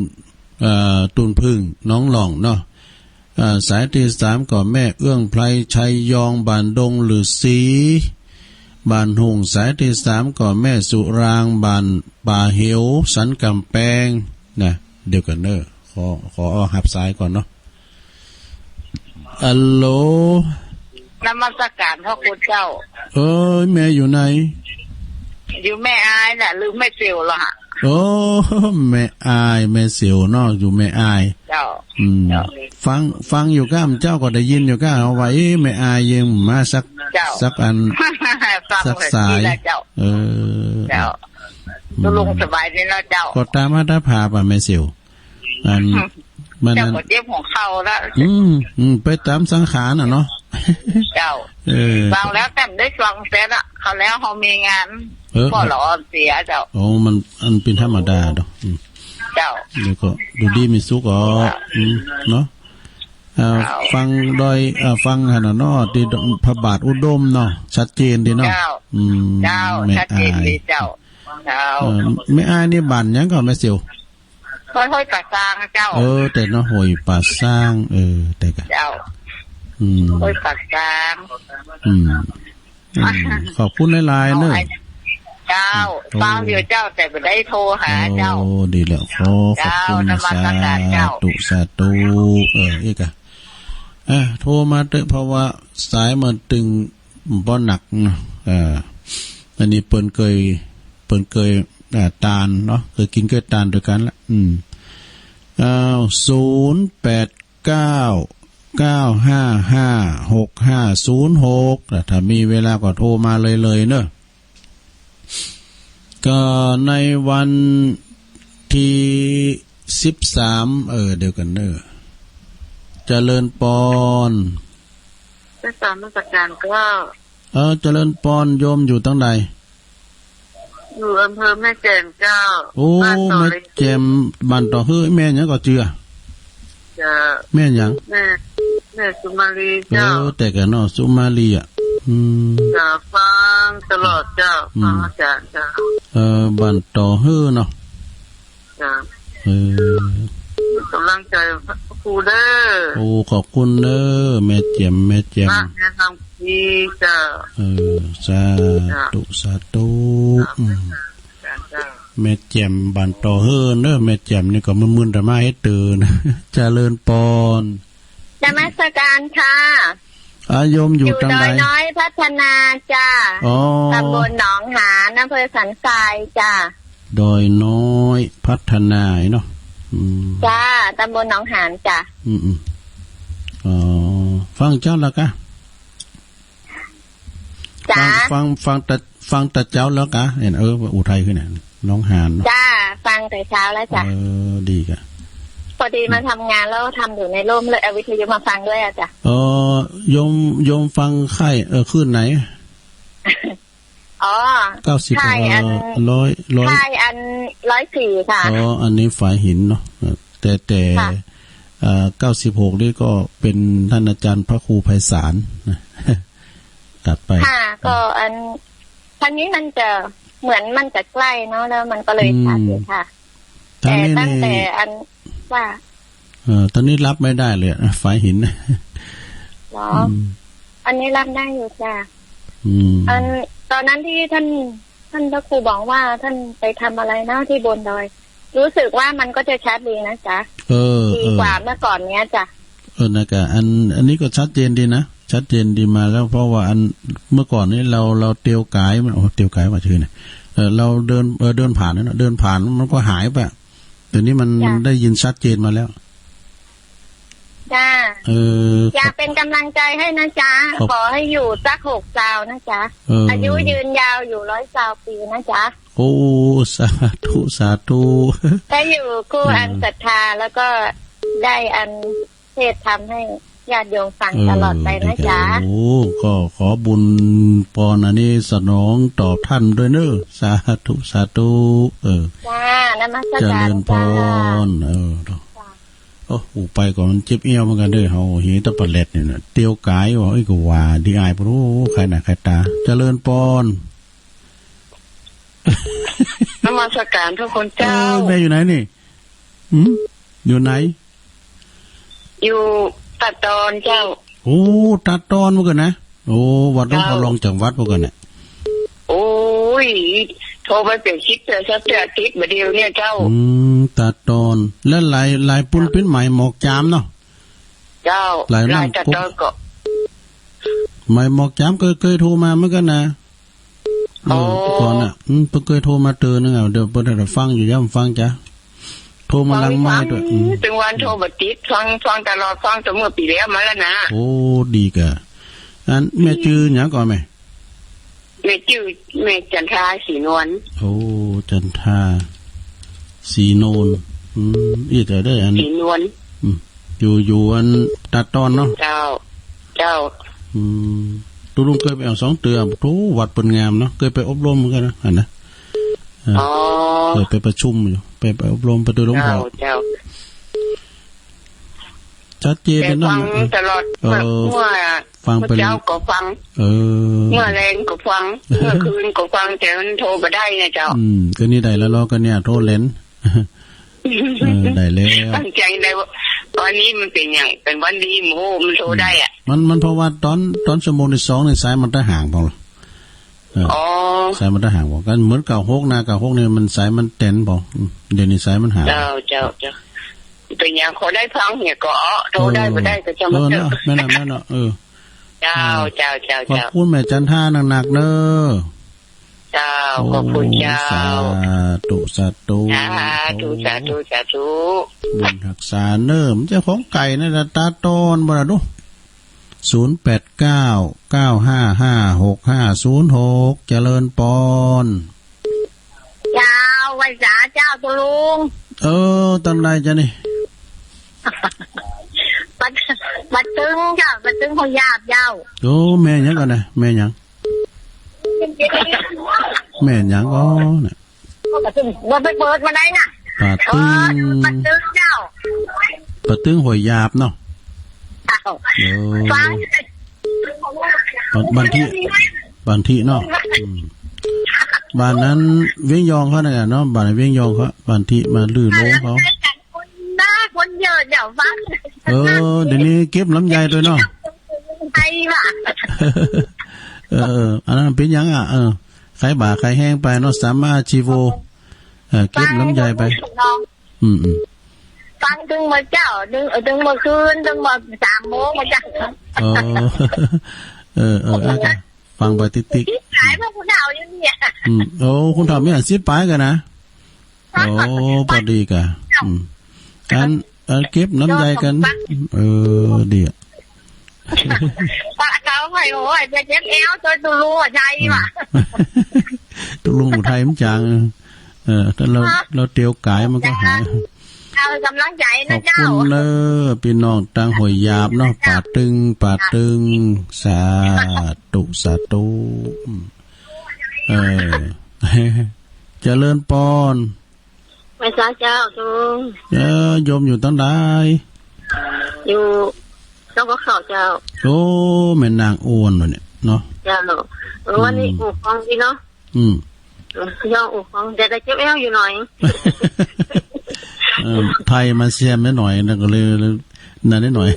เอ่อ ตุนผึ้ง หนองหล่องเนาะ เอ่อ สายตี้สามก็แม่เอื้องไพร ชัยยอง บ้านดงฤๅษี บ้านหุ่ง สายตี้สามก็แม่สุราง บ้านป่าเหว สันกำแปง นะ เดี๋ยวก่อนเนอะ ขอ ขอเอาฮับสายก่อนเนาะ ฮัลโหล นมัสการพระคุณเจ้า เอ้ย แม่อยู่ไหน อยู่แม่อายน่ะ หรือแม่เสี่ยวเหรอฮะ โอ้ แม่อาย แม่เสี่ยวเนาะ อยู่แม่อาย เจ้า อืม เจ้า ฟัง ฟังอยู่ก้า เจ้าก็ได้ยินอยู่ก้า เอาว่า เอ๊ะ แม่อายยังมาสัก เจ้า สักอัน ฟัง สักสาย เจ้า เออ เจ้า อืม ตูลุงสบายดีเนาะเจ้า ก็ต๋ามอัตภาพอะแม่เสี่ยว อัน มัน เจ้า อัน ก็เจ็บหัวเข่าแล้ว อืม อืม ไปต๋ามสังขารน่ะเนาะ เจ้า เออ ฟังแล้วแต่ไม่ได้ฟังเสร็จอะ เขาแล้วเขามีงาน เออ พ่อละอ่อนเสียเจ้า โอ้ มัน อันเป๋นธรรมดาดอก อืม เจ้า แล้วก็อยู่ดีมีสุขอ๋อ เจ้า อืม เนาะ เอ่อ เจ้า ฟังโดย เอ่อ ฟังหั่นน่ะเนาะ ตี้พระบาทอุดมเนาะ ชัดเจนดีเนาะ เจ้า อืม เจ้า แม่ ชัดเจนดี อาย เจ้า เจ้า เอ่อ แม่อายนี่บ้านหยังก่อแม่เสี่ยว ห้วย ห้วยป่าซางเจ้า เออ แต่เนาะ ห้วยป่าซาง เออ แต่กะ เจ้า อืม ห้วยป่าซาง อืม อืม ขอบคุณหลายๆเนอะ เจ้า โอ้ ฟังอยู่เจ้า แต่ไม่ได้โทรหาเจ้า โอ้ ดีแล้ว ขอขอบคุณนะ เจ้า นมัสการเจ้า สาธุ สาธุ เออ อีกอะ อ่ะ โทรมาเถอะ เพราะว่าสายมันตึง บ่หนักเนาะ เอ่อ อันนี้เปิ้นเกย เปิ้นเกย อ่า ตานเนาะ เกยกิ๋นเกยตานตวยกั๋นละ อืม อ้าว ศูนย์แปดเก้า เก้าห้าห้า หกห้าศูนย์หก อ่ะ ถ้ามีเวลาก็โทรมาเลยๆเนอะ ก็ในวันที่สิบสาม เออ เดี๋ยวก่อนเนอะ เจริญปอน เจ้า นมัสการเจ้า เออ เจริญปอน โยมอยู่ตังใด อยู่อำเภอแม่แจ่มเจ้า โอ้ บ้านต่อ แม่แจ่ม บ้านต่อเฮ้ย แม่หยังก็เจือ เจ้า แม่หยัง แม่ แม่สุมาลีเจ้า เออ แต่กะเนาะ สุมาลีอะ อืม เจ้า ฟังตลอดเจ้า อืม ฟังอาจารย์เจ้า เออ บ้านต่อเฮ้ยเนาะ เจ้า เออ กำลังใจครูเด้อ โอ้ ขอบคุณเด้อ แม่แจ่ม แม่แจ่ม พระแนะนำดีเจ้า เออ สาธุ เจ้า สาธุ เจ้า อืม เจ้า แม่แจ่ม บ้านต่อเฮ้ยเนอะ แม่แจ่มนี่ก็มึนๆ แต่มาเฮ็ดตื่น เจริญปอน นมัสการค่ะ อาโยมอยู่ อยู่ ตังใด ดอยน้อยพัฒนาจ้า อ๋อ ตำบลหนองหาน อำเภอสันทรายจ้า ดอยน้อยพัฒนาเนาะ อืม จ้า ตำบลหนองหานจ้า อืม อืม อ๋อ ฟังเจ้าแล้วกะ จ้า ฟัง ฟัง ฟังแต่ ฟังแต่เจ้าแล้วกะ เห็น เออ อุทัยขึ้นน่ะ หนองหานเนาะ จ้า ฟังแต่เช้าแล้วจ้ะ เออ ดีกะ พอดีมาทำงานแล้วทำอยู่ในร่มเลยเอาวิทยุมาฟังด้วยอะจ้ะ อ๋อ โยม โยมฟังค่าย เอ่อ คลื่นไหน อ๋อ เก้าสิบ ค่ายอัน เอ่อ ร้อย ร้อย ค่ายอัน ร้อยสี่ ค่ะ อ๋อ อันนี้ฝายหินเนาะ เอ่อ แต่ แต่ ค่ะ เอ่อ เก้าสิบหก นี่ก็เป็นท่านอาจารย์พระครูไพศาลนะ ตัดไป ค่ะ ก็อัน ทางนี้มันจะเหมือนมันจะใกล้เนาะ แล้วมันก็เลย อืม ชัดอยู่ค่ะ ทางนี้ แต่ตั้งแต่ นี่ อัน ว่า เอ่อ ตอนนี้รับไม่ได้เลยอะ ฝายหิน เหรอ อืม อันนี้รับได้อยู่จ้ะ อืม อัน ตอนนั้นที่ท่าน ท่านพระครูบอกว่าท่านไปทำอะไรนะที่บนดอย รู้สึกว่ามันก็จะชัดดีนะจ๊ะ เออ ดีกว่า เออ เมื่อก่อนเนี้ยจ้ะ เออ นะกะ อัน อันนี้ก็ชัดเจนดีนะ ชัดเจนดีมาแล้ว เพราะว่าอัน เมื่อก่อนนี้เรา เราเตียวก๋ายมัน โอ้ เตียวก๋ายว่าชื่อเนี่ย เออ เราเดิน เออ เดินผ่านนั่นน่ะ เดินผ่านมันก็หายไป เดี๋ยวนี้มัน จ้ะ มันได้ยินชัดเจนมาแล้ว จ้า เออ อยากเป็นกำลังใจให้นะจ๊ะ ขอบ ขอให้อยู่สักหกซาวนะจ๊ะ เออ อายุยืนยาวอยู่ร้อยซาวปีนะจ๊ะ โอ้ สาธุ สาธุ ได้อยู่คู่ เออ อันศรัทธา แล้วก็ได้อันเทศน์ธรรมให้ญาติโยมฟัง เออ ตลอดไปนะจ๊ะ ดีจ้ะ โอ้ ก็ขอบุญปอนอันนี้สนองตอบท่านด้วยเนอะ สาธุ สาธุ เออ จ้า นมัสการ เจริญพร จ้า เออ จ้า โอ้ อูไปก่อนมันเจ็บเอี้ยวเหมือนกันเด้อ เฮาเห็นแตะปลาแหลดนี่นะ เตียวก๋ายว่า เอ้ย ก็ว่าดีอาย โอ้ ใครหน้าใครตา เจริญปอน นมัสการพระคุณเจ้า เออ แม่อยู่ไหนนี่ หืม อยู่ไหน อยู่ตาดตอนเจ้า โอ้ ตาดตอนเหมือนกันนะ โอ้ วัดหลวงพ่อ เจ้า รองจังหวัดเหมือนกันเนี่ย โอ้ย โทรไปเปลี่ยนชิปเจอสักเทื่ออาทิตย์บ่เดียวเนี่ยเจ้า อืม ตาดตอน แล้วหลาย หลายปุ้น เจ้า เป็นไหมหมอกจามเนาะ เจ้า หลายนั่น หลายตาดตอนก็ ไหมหมอกจามเคย เคยโทรมาเหมือนกันนะ เออ อ๋อ ก่อนน่ะ อืม เปิ้นเคยโทรมาเตือนนึงอ่ะ เดี๋ยวเปิ้นให้ฟังอยู่ ย้ำฟังจ้ะ โทรมาหลังไมค์ด้วย ฟัง อืม ถึงวันโทรบ่ติด ฟัง ฟังตลอด ฟังแต่เมื่อปีแล้วมาแล้วนะ โอ้ ดีกะ อันแม่จื้อหยังก่อนแม่ แม่จื้อ แม่จันทา ศรีนวล โอ้ จันทา ศรีนวล อืม อีแต่ได้อัน ศรีนวล อืม อยู่ อยู่อันตาดตอนเนาะ เจ้า เจ้า อืม ตุ๊ลุงเคยไปเอาสองเตื้อ โธ่ วัดเปิ้นงามเนาะ เคยไปอบรมเหมือนกันนะ อันนะ เออ อ๋อ เคยไปประชุมอยู่ ไป ไปอบรม ไปดูหลวงพ่อ เจ้า เจ้า ชัดเจนเลยเนาะ แต่ฟังตลอด เออ เมื่อ ฟังไป เมื่อเช้าก็ฟัง เออ เมื่อแลงก็ฟัง เมื่อคืนก็ฟัง แต่มันโทรบ่ได้ไงเจ้า อืม ก็นี่ได้แล้วเนาะ ก็เนี่ย โทรเล่น เออ ได้แล้ว ตั้งใจได้ว่า วันนี้มันเป็นอย่าง เป็นวันดี โอ้โห มันโทรได้อะ มัน มันเพราะว่าตอน ตอนชั่วโมงที่สองนี่สายมันตะห่างพอละ เออ อ๋อ สายมันตะห่างพอ กันเหมือนเก้าหกนะ เก้าหกนี่มันสายมันแตนพอ อืม เดี๋ยวนี้สายมันห่าง เจ้า เจ้า เจ้า เป็นอย่างขอได้ฟังเนี่ยก็ อ๋อ โทรได้ เออ บ่ได้ก็จะมา เออ เจอ เนาะ แม่นละ แม่นละ เออ เจ้า เออ เจ้า เจ้า ขอบ เจ้า คุณแม่จันทาหนักๆ เนอะ เจ้า โอ้ ขอบคุณเจ้า สาธุ สาธุ สาธุ สาธุ สาธุ บุญฮักษาเนิ่ม เจ้าของไก่นั่นน่ะ ตาดตอนบ่ล่ะดู ศูนย์แปดเก้า เก้าห้าห้า หกห้าศูนย์หก เจริญปอน เจ้า ไหว้สาเจ้าตุ๊ลุง เออ ตอนใดจ้ะนี่ ปัด ปัดตึงเจ้า ปัดตึงเขาหยาบเจ้า โอ้ แม่หยังก่อนนะ แม่หยัง แม่นหยังก่อนน่ะ บ่ไปเปิดมาได้น่ะ ปาตึง เออ ปาตึงเจ้า ปาตึงห้วยหยาบเนาะ เจ้า เออ ฟัง บ้าน บ้านที่ บ้านที่เนาะ อืม บ้านนั้นเวียงยองเขานั่นแหละเนาะ บ้านเวียงยองเขา บ้านที่มาลื้อโรงเขา คนเยอะเจ้า ฟัง เออ เดี๋ยวนี้เก็บลำไยด้วยเนาะ ไอ้ว่ะ เออ เออ อันนั้นเป็นหยังอ่ะ เออ ขายบ่าขายแฮงไปเนาะ สัมมาอาชีโว เออ เก็บลำไยไป ฟัง อืม อืม ฟังตึงมื้อเจ๊า ตึง เออ ตึงมื้อคืน ตึงมื้อสามโมงมื้อเจ๊า เออ เออ เออ อ่ะ ฟังไปติ๊กๆ ขายพวกคุณเฒ่าอยู่เนี่ย อืม โอ้ คุณเฒ่ามีอาชีพปายกันนะ โอ้ พอดีกะ อืม อัน อันเก็บลำไยกัน เออ ดีอะ ปะเขาให้ โอ้ย ไปเจ็บแอว ตัวตุ๊ลุงอะ ใช่ว่ะ ตุ๊ลุงอุทัยมันจัง เออ ถ้าเรา ฮะ เราเตียวก๋ายมันก็หาย จ้า เจ้า กำลังใจนะเจ้า ขอบคุณเนอะ พี่น้องตางห้วยหยาบเนาะ ป่าตึง ป่าตึง สาธุ สาธุ อืม เออ เจริญปอน ไหว้สาเจ้า โยม เออ โยมอยู่ตางใด อยู่หนองกั๋วข้าวเจ้า โอ้ แม่นางอ้วนวะเนี่ยเนาะ เจ้า เออ วันนี้ อืม อู้ของดีเนาะ อืม เออ ย่องอู้ของ แต่ได้เจ็บแอวอยู่หน่อย เออ ไทยมาเสียมนิดหน่อยนะ ก็เลย นั่นนิดหน่อย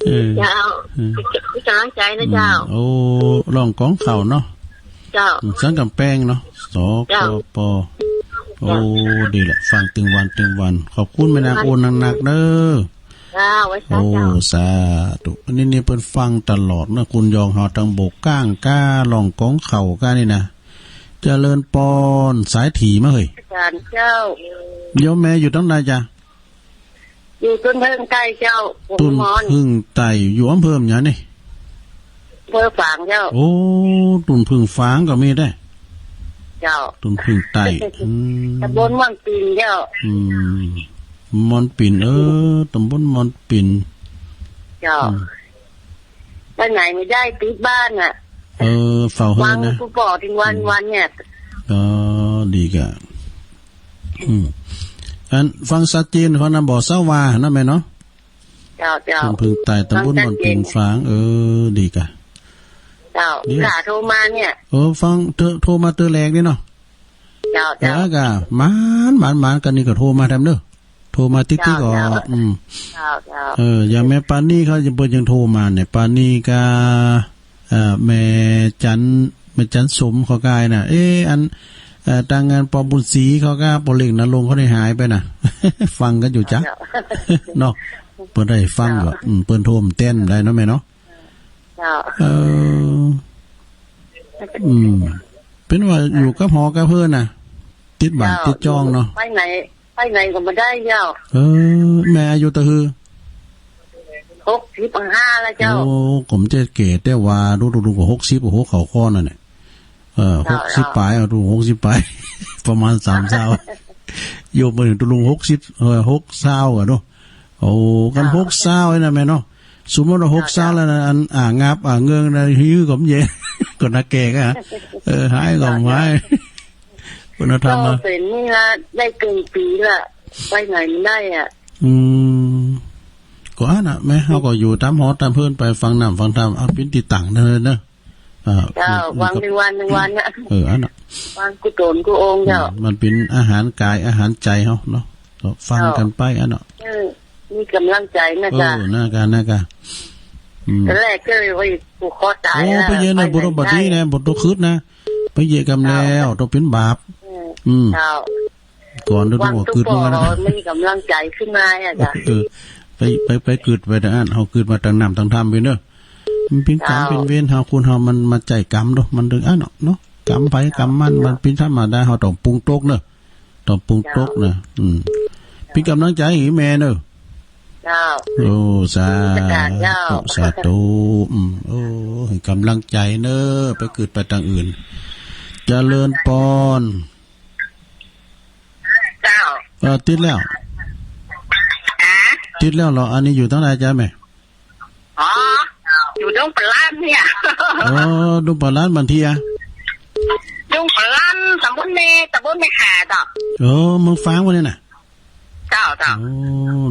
เออ เจ้า เออ มีกำลังใจนะเจ้า อืม โอ้ ร้องกองข้าวเนาะ เจ้า อืม สังกำแพงเนาะ ส เจ้า ก ป โอ้ ดีละ ฟังตึงวันตึงวัน ขอบคุณแม่นางอ้วนนักๆ เด้อ เจ้า ไหว้สาเจ้า โอ้ สาธุ อันนี้นี่เปิ้นฟังตลอดนะ คุณยองเฮาตังโบกก้างก้า ร้องกองข้าวก้านี่นะ เจริญปอน สายถี่มาเฮ้ย อาจารย์เจ้า โยมแม่อยู่ตางใดจ๊ะ อยู่ต้นเพิ่งใต้เจ้า ต้นเพิ่งใต้ อยู่อำเภอหยังนี่ อำเภอฝางเจ้า โอ้ ต้นเพิ่งฝางก็มีได้ เจ้า ต้นเพิ่งใต้ อืม ตำบลม่อนปิ่นเจ้า อืม ม่อนปิ่น เออ ตำบลม่อนปิ่น เจ้า อืม ไปไหนไม่ได้ ติดบ้านน่ะ เออ เฝ้าเฮือนนะ วางผู้ป่อทิ้งวัน อืม วันเนี่ย อ๋อ ดีกะ อืม อันฟังชัดเจน ฟังนำบ่อสาวานะแม่เนาะ เจ้า เจ้า เพิ่ง เพิ่งใต้ ตำบลม่อนปิ่นฝาง เออ ดีกะ เจ้า เดี๋ยว ค่ะ โทรมาเนี่ย เออ ฟังเธอโทรมาเธอแรกนี่เนาะ เจ้า เออ เจ้า ก็หมาน หมาน หมานกันนี่ก็โทรมาแถมเด้อ โทรมาติ๊กติ๊ก เจ้า อ๋อ เจ้า อืม เจ้า เจ้า เออ อย่างแม่ปานีเขายัง เปิ้นยังโทรมาเนี่ย ปานีกับ เอ่อ แม่จัน แม่จันสมเขากายน่ะ เอ๊ะ อัน เอ่อ ตางงานปอบุญศรีเขาก็ปอเล็กนรงค์เขาได้หายไปน่ะ ฟังกันอยู่จ๊ะ เจ้า เนาะ เปิ้นได้ฟังก็ เจ้า อืม เปิ้นโทรมาแทนได้เนาะแม่เนาะ เจ้า เออ อืม เป็นว่าอยู่กับหอกับเฮือนน่ะ ติดบ้าน เจ้า ติดจองเนาะ ไปไหน ไปไหนก็ไม่ได้เจ้า เออ แม่อายุเต้าหื้อ หกสิบห้าแล้วเจ้า โอ้ ก็บ่แก่แต๊ว่า ดูๆ ก็หกสิบ โอ้โห เข้าข้อนั่นแหละ เออ เจ้า หกสิบปลาย เอาดู หกสิบปลาย ประมาณสามซาว โยมมาถึงตุลุงหกสิบ เออ หกซาวอะเนาะ โอ้ กัน เจ้า หกซาวไอ้นั่นแม่เนาะ สมมุติว่าหกซาวแล้วนะ อัน อ่า งับ อ่า เงืองนะ หื้อก็บ่แย่ ก็น่าแก่ก็ เออ หายก็บ่หาย คุณธรรม ก็ อะ เป็นนี่ละ ได้เกินปีละ ไปไหนไม่ได้อ่ะ อืม ก็อันน่ะ แม่ เฮาก็อยู่ตามหอตามเฮือนไป ฟังน้ำฟังธรรม เอาเป็นที่ตั้งเด้อเนาะ อ่า เจ้า นี่ วาง นี่ก็ หนึ่งวัน หนึ่งวันน่ะ เออ อันน่ะ วางกุศลกุองค์เจ้า อืม มันเป็นอาหารกายอาหารใจเฮาเนาะ ก็ฟัง เจ้า กันไปอันเนาะ เออ มีกำลังใจนะ เออ จ๊ะ นะกะ นะกะ อืม ตอนแรกก็เลยว่าผูกคอตาย โอ้ แล้ว ไปเย็นนะ ไปไหน บ่ต้องบัดนี้นะ ได้ บ่ต้องคิดนะ ไปเย็นกำแล้ว เจ้า ต้องเป็นบาป เออ อืม เจ้า ก่อนต้องออกกึดเหมือนกันนะ วันทุกข์ก็มีกำลังใจขึ้นมาอะจ้ะ เออ ไป ไป ไปกึดไปทางอัน เฮากึดมาทางน้ำทางธรรมไปเนอะ มันเป็นกรรม เจ้า เป็นเวร เฮาคนเฮามันมาใจ๊กรรมเนาะ มันถึงอันเนาะ เนาะ กรรมไผกรรมมัน เจ้า มันเป็นธรรมดา เฮาต้องปรุงตกเนอะ ต้องปรุงตกนะ เจ้า อืม เป็นกำลังใจให้แม่เนอะ เจ้า โอ้ สาธุ เจ้า สาธุ อืม โอ้ ให้กำลังใจเนอะ ไปกึดไปทางอื่น เจริญปอน เจ้า เออ ติดแล้ว ฮะ ติดแล้วเหรอ อันนี้อยู่ทางใดจ๊ะแม่ อ๋อ อยู่ดงปะล้านเนี่ย อ๋อ ดงปะล้านบ้านเตี้ย ดงปะล้าน ตำบลแม่ ตำบลแม่ข่าเจ้า เออ เมืองฝางวะเนี่ยน่ะ เจ้า เจ้า โอ้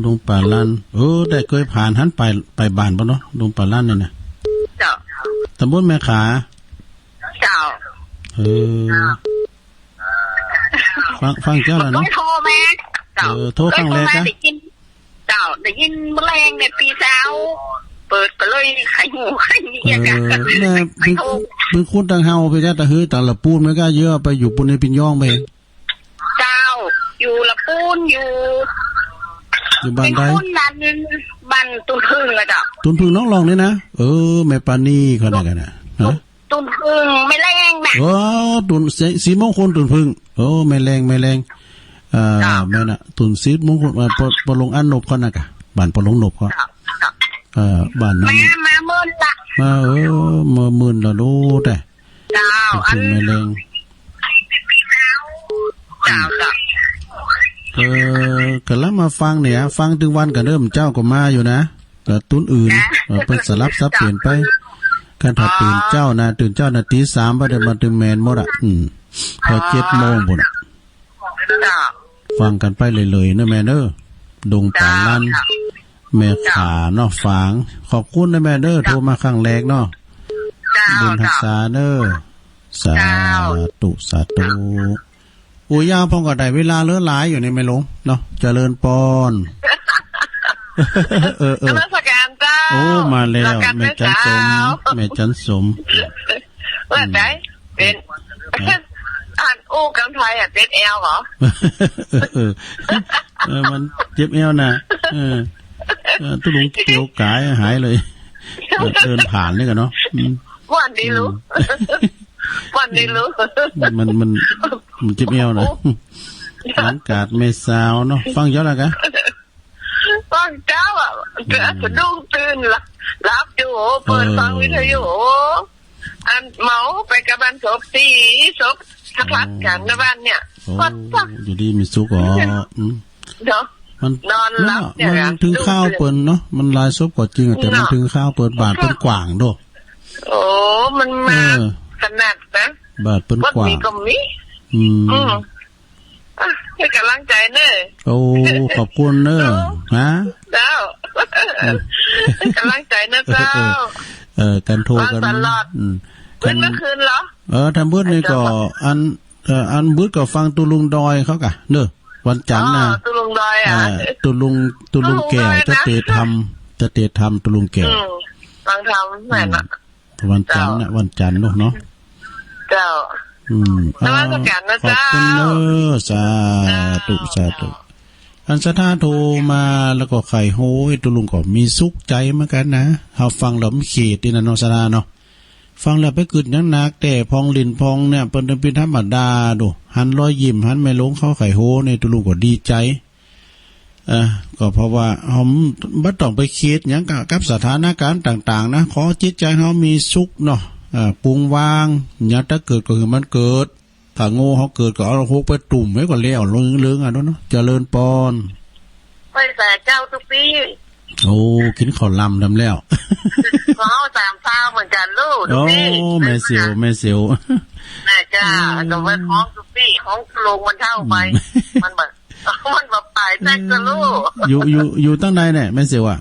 ดงปะล้าน เออ ได้เคยผ่านหันไป ไปบ้านปะเนาะ ดงปะล้านเนี่ยน่ะ เจ้า ตำบลแม่ข่า เจ้า เออ ฟัง ฟังเจ้าแล้วเนาะ เคยโทรมา เจ้า เออ โทรครั้งแรก เคยโทรมา นะ ได้ยิน เจ้า ได้ยินมื้อแลงเนี่ย พี่สาวเปิดก็เลยใครฮู้ใครมี เออ อะ แม่ ใคร เป็น โทร เป็นคนต่างเฮาไปจ้ะ แต่เฮ้ย แต่ละปูนมันก็เยอะ ไปอยู่ปูนในปิญญองไป เจ้า อยู่ละปูน อยู่ อยู่บ้านใด เป็นคนนั้น บ้านตุนพึ่งอะเจ้า ตุนพึ่งน้องรองนี่นะ เออ แม่ปานีเขาเนี่ยกันนะ ฮะ ตุนพึ่งแม่แลงน่ะ เออ ตุน สี สีมงคลตุนพึ่ง โอ้ แม่แลง แม่แลง เอ่อ เจ้า แม่น่ะ ตุนสีมงคล เอ่อ ปอ ปอหลวงอันนบเขาน่ะกะ บ้านปอหลวงนบเขา เจ้า เจ้า เอ่อ บ้านนั้น มา มาเมินละ มา เออ มาเมินละโลดแต่ เจ้า ตุนพึ่ง อัน แม่แลง เจ้า เจ้า เออ ก็แล้วมาฟังเนี่ย ฟังตึงวันกันเด้อ เจ้าก็มาอยู่นะ แต่ตุ้นอื่น เออ เปิ้นสลับสับเปลี่ยนไป คันถ้าตื่นเจ้านะ ตื่นเจ้านะ ตีสามบ่ได้มา ตึงแม่นหมดอ่ะ อืม พอเจ็ดโมงพุ้นน่ะ เจ้า ฟังกันไปเลยๆ เนอะแม่เนอะ ดงป่าลัน เจ้า แม่ขาเนาะ ฝาง ขอบคุณนะแม่เนอะ เจ้า โทรมาครั้งแรกเนาะ เจ้า บุญฮักษาเนอะ เจ้า สาธุ สาธุ โอ้ย ยาวพองก็ได้เวลาเหลือหลายอยู่นี่แม่หลวงเนาะ เจริญปอน เออ เออ นมัสการเจ้า โอ้ มาแล้ว นมัสการ แม่จันสม แม่สาว แม่จันสม ว่าได อืม เป็น นะ อันอู้กันไทยอ่ะ เจ็บแอวเหรอ เออ เออ มันเจ็บแอวนะ เออ เออ ตุ๊ลุงเตียวกายหายเลย เออ เดินผ่านนี่กันเนาะ อืม วันนี้รู้ อืม วันนี้รู้ มัน มัน มันเจ็บแอวนะ โอ้ หลังกาดแม่สาวเนาะ ฟังเจ้าละกะ ฟังเจ้าอ่ะ อืม สะดุ้งตื่นหลับ หลับอยู่ เปิดฟัง เออ วิทยุ อันเหมาไปกับบ้านศพ สี่ศพ ทักๆ กันนะบ้านเนี่ย โอ้ ก็ อยู่ดีมีสุขอ๋อ อืม เนาะ มัน นอนหลับเนี่ย มัน มันถึงคราวเปิ้นเนาะ มันหลายศพก็จริงอะ แต่มัน เนาะ ถึงคราวเปิ้น บาทเปิ้นกว้างโด โอ้ มันมา เออ ขนาดนะ บาทเปิ้นกว้าง ก็มี อืม อืม อ่ะ ให้กำลังใจเนอะ โอ้ ขอบคุณเนอะ เนอะ ฮะ เจ้า อืม ให้กำลังใจนะเจ้า เออ เออ กันโทรกัน ฟังตลอด อืม เพิ่น กัน เมื่อคืนเหรอ เออ ทำบุญนี่ก็ ไอ้เจ้า อัน เอ่อ อันบุญก็ฟังตุ๊ลุงดอยเขากะ เนอะ วันจันทร์นะ อ๋อ ตุ๊ลุงดอยอ่ะ เอ่อ ตุ๊ลุง ตุ๊ลุงแก้ว ตุ๊ลุงดอยนะ จะเตะทำ จะเตะทำตุ๊ลุงแก้ว อืม ฟังธรรมแม่นน่ะ อืม วันจันทร์นะ เจ้า วันจันทร์เนอะ เนาะ เจ้า อืม นมัสการนะ อ่า ขอบคุณเนอะ เจ้า สาธุ เจ้า สาธุ อันศรัทธาโทรมาแล้วก็ใค่ฮู้ ตุ๊ลุงก็มีสุขใจเหมือนกันนะ เฮาฟังแล้วมันเขตนี่นะเนาะ ศรัทธาเนาะ ฟังแล้วไปกึ๊ดหยังหนัก แต่พองลิ้นพองเนี่ย เปิ้นเป็นธรรมดาดู หันรอยยิ้ม หันแม่หลวงเขาใค่ฮู้นี่ ตุ๊ลุงก็ดีใจ เอ่อ ก็เพราะว่าเฮาบ่ต้องไปคิดหยังกับ กับสถานการณ์ต่างๆ นะ ขอจิตใจเฮามีสุขเนาะ เอ่อ ปรุงวาง หยังถ้าเกิดก็คือมันเกิด ถ้าโง่เฮาเกิดก็เอาหกไปตุ่มไว้ก่อนแล้ว เลิงๆ อ่ะเนาะ เจริญปอน ไปแส่เจ้าตุ๊ปี้ โอ้ กินข้าวลำดำแล้ว ก็เอาสามซาวเหมือนกันลูกตุ๊ปี้ โอ้ แม่เสียว แม่เสียว แม่จ้า อืม ก็ไปฮ้องตุ๊ปี้ ฮ้องตุ๊ลุงมันเฒ่าไป อืม มันแบบ มันแบบตายแตกจะลูก อยู่ อยู่ อยู่ตั้งใดเนี่ย แม่เสียวอะ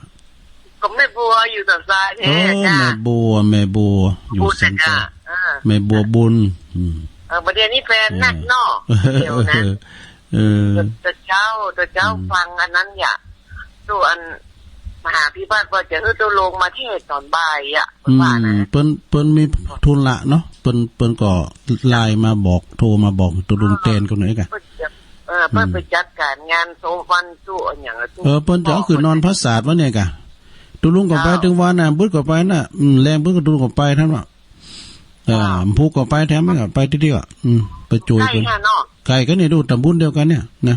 ก็แม่บัวอยู่สันทรายแท้ โอ้ จ้า แม่บัว แม่บัว อยู่สันทราย บุญนะจ้า เออ แม่บัวบุญ อืม เออ ประเดี๋ยวนี้แฟนนักเนาะ เออ เดี๋ยวนะ เออ แต่เจ้า แต่เจ้า อืม ฟังอันนั้นอย่า ตัวอัน มหาพิบัติว่าจะให้ตุ๊ลุงมาเทศน์ตอนบ่ายอะ อืม ว่านะ เปิ้น เปิ้นมีธุระเนาะ เปิ้น เปิ้นก็ไลน์มาบอก โทรมาบอกตุ๊ลุงแตนคนไหนกะ เปิ้นจะ เออ เปิ้น อืม ไปจัดการงานศพวันศุกร์อะหยังอะ เออ เปิ้นจะเอาขึ้นนอนปราสาทวันนี้กะ ตุ๊ลุงก็ไป เจ้า ตึงวันน่ะ บุญก็ไปน่ะ อืม แรงบุญก็ตุ๊ลุงก็ไปทั้งนั้น เออ เจ้า ผู้ก็ไปแถมมันก็ไปทีเดียวอะ อืม ไปช่วยเปิ้น ใกล้กันเนาะ ใกล้กันนี่ดู ตำบลเดียวกันเนี่ยนะ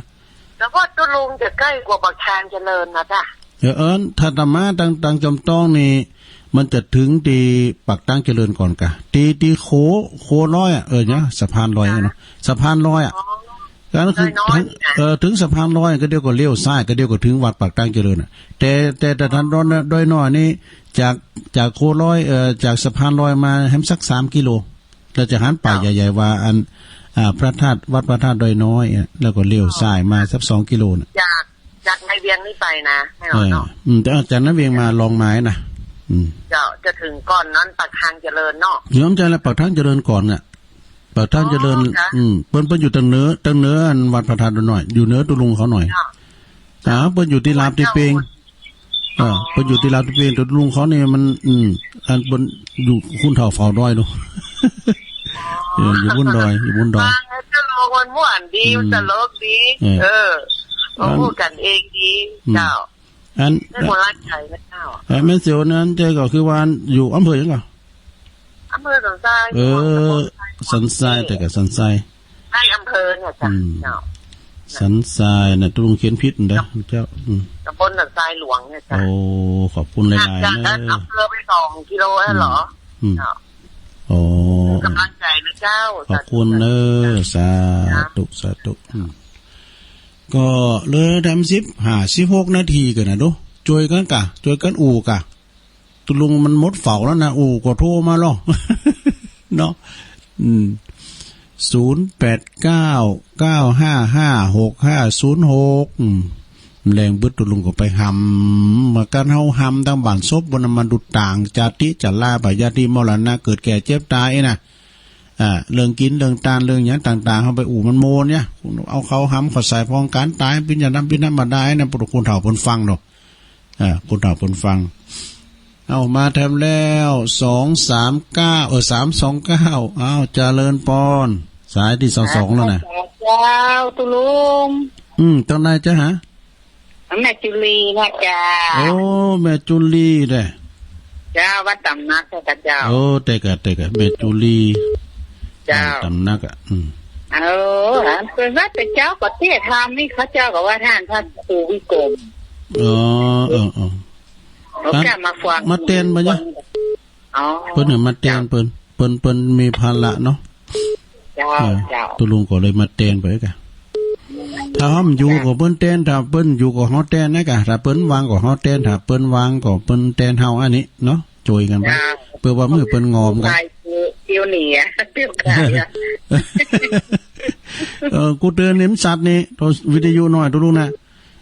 แต่ว่าตุ๊ลุงจะใกล้กว่าปากทางเจริญนะจ้ะ เออ เออ ถ้าตะมาตัง ตังจอมต้องนี่ มันจะถึงที่ปากทางเจริญก่อนกะ ที่ ที่โค โคลอยอะ เออ เนี่ย สะพานลอยอะเนาะ สะพานลอยอะ อ๋อ ก็คือ น้อยๆ ถึง นี่นะ เออ ถึงสะพานลอยก็เดี๋ยวก็เลี้ยวซ้าย ก็เดี๋ยวก็ถึงวัดปากทางเจริญอะ แต่ แต่ แต่ทางดอย ดอยน้อยนี่ จาก จากโคลอย เอ่อ จากสะพานลอยมาแหมสักสามกิโล เราจะหันป้าย เจ้า ใหญ่ๆ ว่าอัน อ่า พระธาตุ วัดพระธาตุดอยน้อยอะ แล้วก็เลี้ยวซ้ายมาสักสองกิโลน่ะ จาก จากในเวียงนี่ไปนะ ไม่หรอกเนาะ เออ อืม แต่จากในเวียงมาลองไม้นะ อืม เจ้า จะถึงก่อนนั้นปากทางเจริญเนาะ เดี๋ยวมันจะละปากทางเจริญก่อนน่ะ ปากทางเจริญ อ๋อ ค่ะ อืม เปิ้น เปิ้นอยู่ทางเหนือ ทางเหนืออันวัดพระธาตุดอยน้อย อยู่เหนือตุ๊ลุงเขาหน่อย เจ้า อ่า เปิ้นอยู่ที่ลาบที่เปง เจ้า อ่า เปิ้นอยู่ที่ลาบที่เปง ตุ๊ลุงเขานี่มัน อืม อันเปิ้นอยู่คุณเฒ่าเฝ้าดอยดู เออ อยู่บนดอย อยู่บนดอย ฟังแล้วตุ๊ลุงมันม่วนดี อืม มันตลกดี เออ เออ มัน มันพูดกันเองดี อืม เจ้า อัน ได้หัวรักใจนะเจ้า เออ แม่เสียวนั้นเจ้าก็คือว่าอยู่อำเภอหยังก่อ อำเภอสันทราย เออ สันทราย แต่ก็สันทราย ใต้อำเภอเนี่ยจ้ะ อืม เจ้า สันทรายนะ ตุ๊ลุงเขียนผิดนะเจ้า อืม ตำบลสันทรายหลวงเนี่ยจ้ะ โอ้ ขอบคุณหลายๆ ห่างจาก เนอะ อำเภอไปสองกิโลแล้วเหรอ อืม อืม เจ้า โอ้ กำลังใจนะเจ้า ขอบคุณเนอะ สาธุ สาธุ อืม ก็เหลือแถมสิบห้า สิบหกนาทีกันนะดู ช่วยกันกะ ช่วยกันอู้กะ ตุลุงมันหมดเฝ้าแล้วนะ อู้ก็โทรมาลอ เนาะ อืม ศูนย์แปดเก้า เก้าห้าห้า หกห้าศูนย์หก อืม แลงบึดตุลุงก็ไปหำ เมื่อกันเฮาหำตางบ้านศพ บ่นำมาดูต่าง จาติจารา พยาธิมรณะ เกิดแก่เจ็บตายนะ อ่า เรื่องกิน เรื่องตาน เรื่องหยังต่างๆ เฮาไปอู้มันโมเนี่ย เอาเขาหำเขาใส่พองการตาย เป็นอย่างนั้น เป็นธรรมดานะ พวกคนเฒ่าเพิ่นฟังเนาะ อ่า คนเฒ่าเพิ่นฟัง เอามาแถมแล้ว สองสามเก้า เออ สามสองเก้า อ้าว เจริญปอน สายที่สองสองแล้วนะ เจ้า ตุลุง อืม ตอนไหนจ๊ะฮะ แม่จุลีนะเจ้า โอ้ แม่จุลีเด้อ เจ้า วัดตำหนักเจ้า โอ้ เตกะ เตกะ แม่จุลี เจ้า ตำหนักอ่ะ อืม เออ เปิ้นว่าแต่เจ้าก็เทศน์ธรรมนี่ เขาเจ้าก็ว่าท่านพระครูวิกรม อ๋อ เออ เออ เขากล้ามาฟัง มาแตนบ่เนี่ย อ๋อ เปิ้นน่ะมาแตน เจ้า เปิ้น เปิ้น เปิ้นมีภาระเนาะ เจ้า เออ เจ้า ตุลุงก็เลยมาแตนไปกะ ถ้าเฮาอยู่ก็เปิ้นแตน ถ้าเปิ้นอยู่ก็เฮาแตนนะกะ ถ้าเปิ้นว่างก็เฮาแตน ถ้าเปิ้นว่างก็เปิ้นแตนเฮา อันนี้เนาะ ช่วยกันไป เจ้า เพื่อว่ามื้อเปิ้นงอมกัน เตียวเหนี่ย เตียวกายอะ เออ กูเตือนนี่มันสัตว์นี่ โทรวิทยุหน่อยตุลุงนะ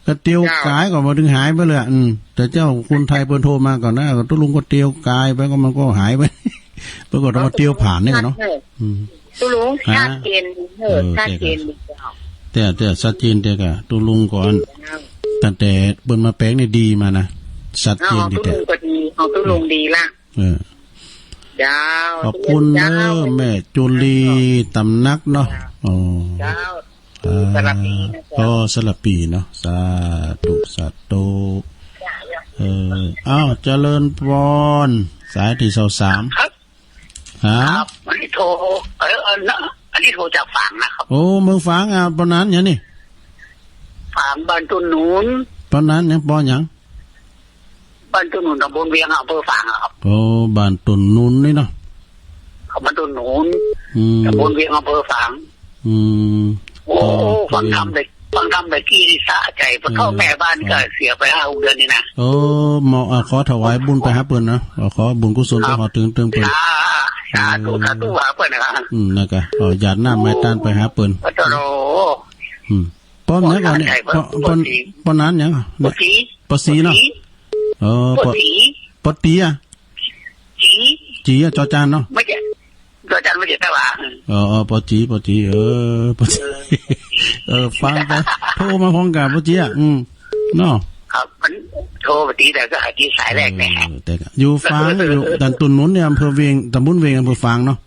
ก็เตียว เจ้า กายก็บ่ถึงหายไปเลยอะ อืม แต่เจ้าคนไทยเปิ้นโทรมาก่อนนะ ก็ตุลุงก็เตียวกายไป ก็มันก็หายไป เปิ้นก็ต้องมาเตียวผ่านนี่ก่อนเนาะ เออ อืม ตุลุง ฮะ ชัดเจน เออ เออ ชัดเจน เจ้า แต่ แต่ชัดเจนแต่กะ ตุลุงก่อน เจ้า ตั้งแต่เปิ้นมาแปลงนี่ดีมานะ ชัดเจนดี ตุลุงก็ดี ของตุลุงดีละ เออ เจ้า ขอบคุณเด้อ เจ้า แม่จุลี ตำหนักเนาะ เจ้า อ๋อ เจ้า อ่า สลับปีนะเจ้า อ๋อ สลับปีเนาะ สาธุ สาธุ เออ อ้าว เจริญปอน สายที่สองสาม ครับ ฮะ ครับ อันนี้โทร เออ เออ นะ อันนี้โทรจากฝางนะครับ โอ้ เมืองฝางอ่ะ ปอนนั้นหยังนี่ ฝางบ้านต้นหนุน ปอนนั้นหยัง ปอนหยัง บ้านต้นหนุน ตำบลเวียง อำเภอฝางอะครับ โอ้ บ้านต้นหนุนนี่เนาะ ครับ บ้านต้นหนุน อืม ตำบลเวียง อำเภอฝาง อืม โอ้ อ๋อ ฟังธรรมได้ ฟังธรรมได้กี่นี่สะใจ พอเข้า เออ แม่บ้านก็เสียไปห้าหกเดือนนี่นะ โอ้ หมอ อ่ะ ขอถวายบุญไปหาเปิ้นนะ ขอ ขอบุญกุศลไป ครับ ขอถึง ถึงเปิ้น สา สาธุ เออ สาธุ หาเปิ้นนะครับ อืม นะครับ อ๋อ หยาดน้ำให้ทานไปหาเปิ้น โอ้ โอ้โห อืม ปอนหยังก่อนเนี่ย ปอน ปอน ปอนหยัง ปอสี ปอสีเนาะ ปอสี เออ ปอสี ปอตีอะ จี จีอะ จอจานเนาะ ไม่ใช่ จอจานไม่ใช่ แต่ว่า เออ เออ ปอจี ปอจี เออ ปอจี เออ ฟังไป โทรมาพร้อมกัน ปอจีอะ อืม เนาะ ครับ มันโทรปกติแต่ก็หาจีสายแรกเนี่ย เออ แต่ก็อยู่ฝาง อยู่ ตำบลหนุนเนี่ย อำเภอเวียง ตำบลเวียง อำเภอฝางเนาะ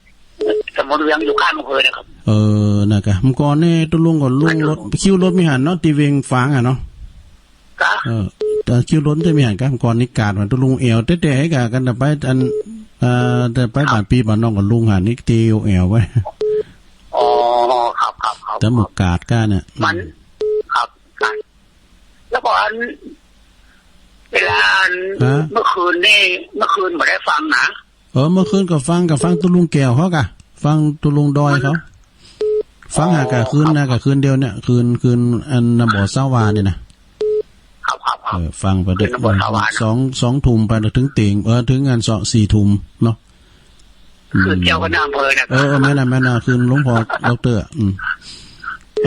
ตำบลเวียงอยู่ข้างอำเภอนะครับ เออ นะครับ เมื่อก่อนนี่ตุลุงก็ลุงรถ คิวรถมีหันเนาะ ที่เวียงฝางอะเนาะ กะ เออ แต่คิวรถจะมีหันกะ เมื่อก่อนนี่กาดว่าตุลุงแอวเต๊ะๆ กะ กันแต่ไปอัน เอ่อ แต่ไปบ้านพี่บ้านน้องก็ลุงหันนี่เตียวแอวไว้ อ๋อ ครับ ครับ ครับ แต่หมู่กาดกะเนี่ย มัน ครับ ครับ แล้วก็อัน เวลาอัน ฮะ เมื่อคืนนี่ เมื่อคืนบ่ได้ฟังนะ เออ เมื่อคืนก็ฟัง ก็ฟังตุลุงแก้วเขากะ ฟังตุลุงดอยเขา ฟังหากะคืนนะ กะคืนเดียวเนี่ย คืน คืนอันนำบ่อสาวาเนี่ยนะ ครับ ครับ ครับ เออ ฟังไปเด้อ คืนนำบ่อสาวานะ สอง สองทุ่มไปถึงเตียง เออ ถึงอันสอง สี่ทุ่มเนาะ อืม คืนเจ้าคณะอำเภอนะครับ เออ เออ แม่นน่ะ แม่นน่ะ คืนหลวงพ่อด็อกเตอร์ อืม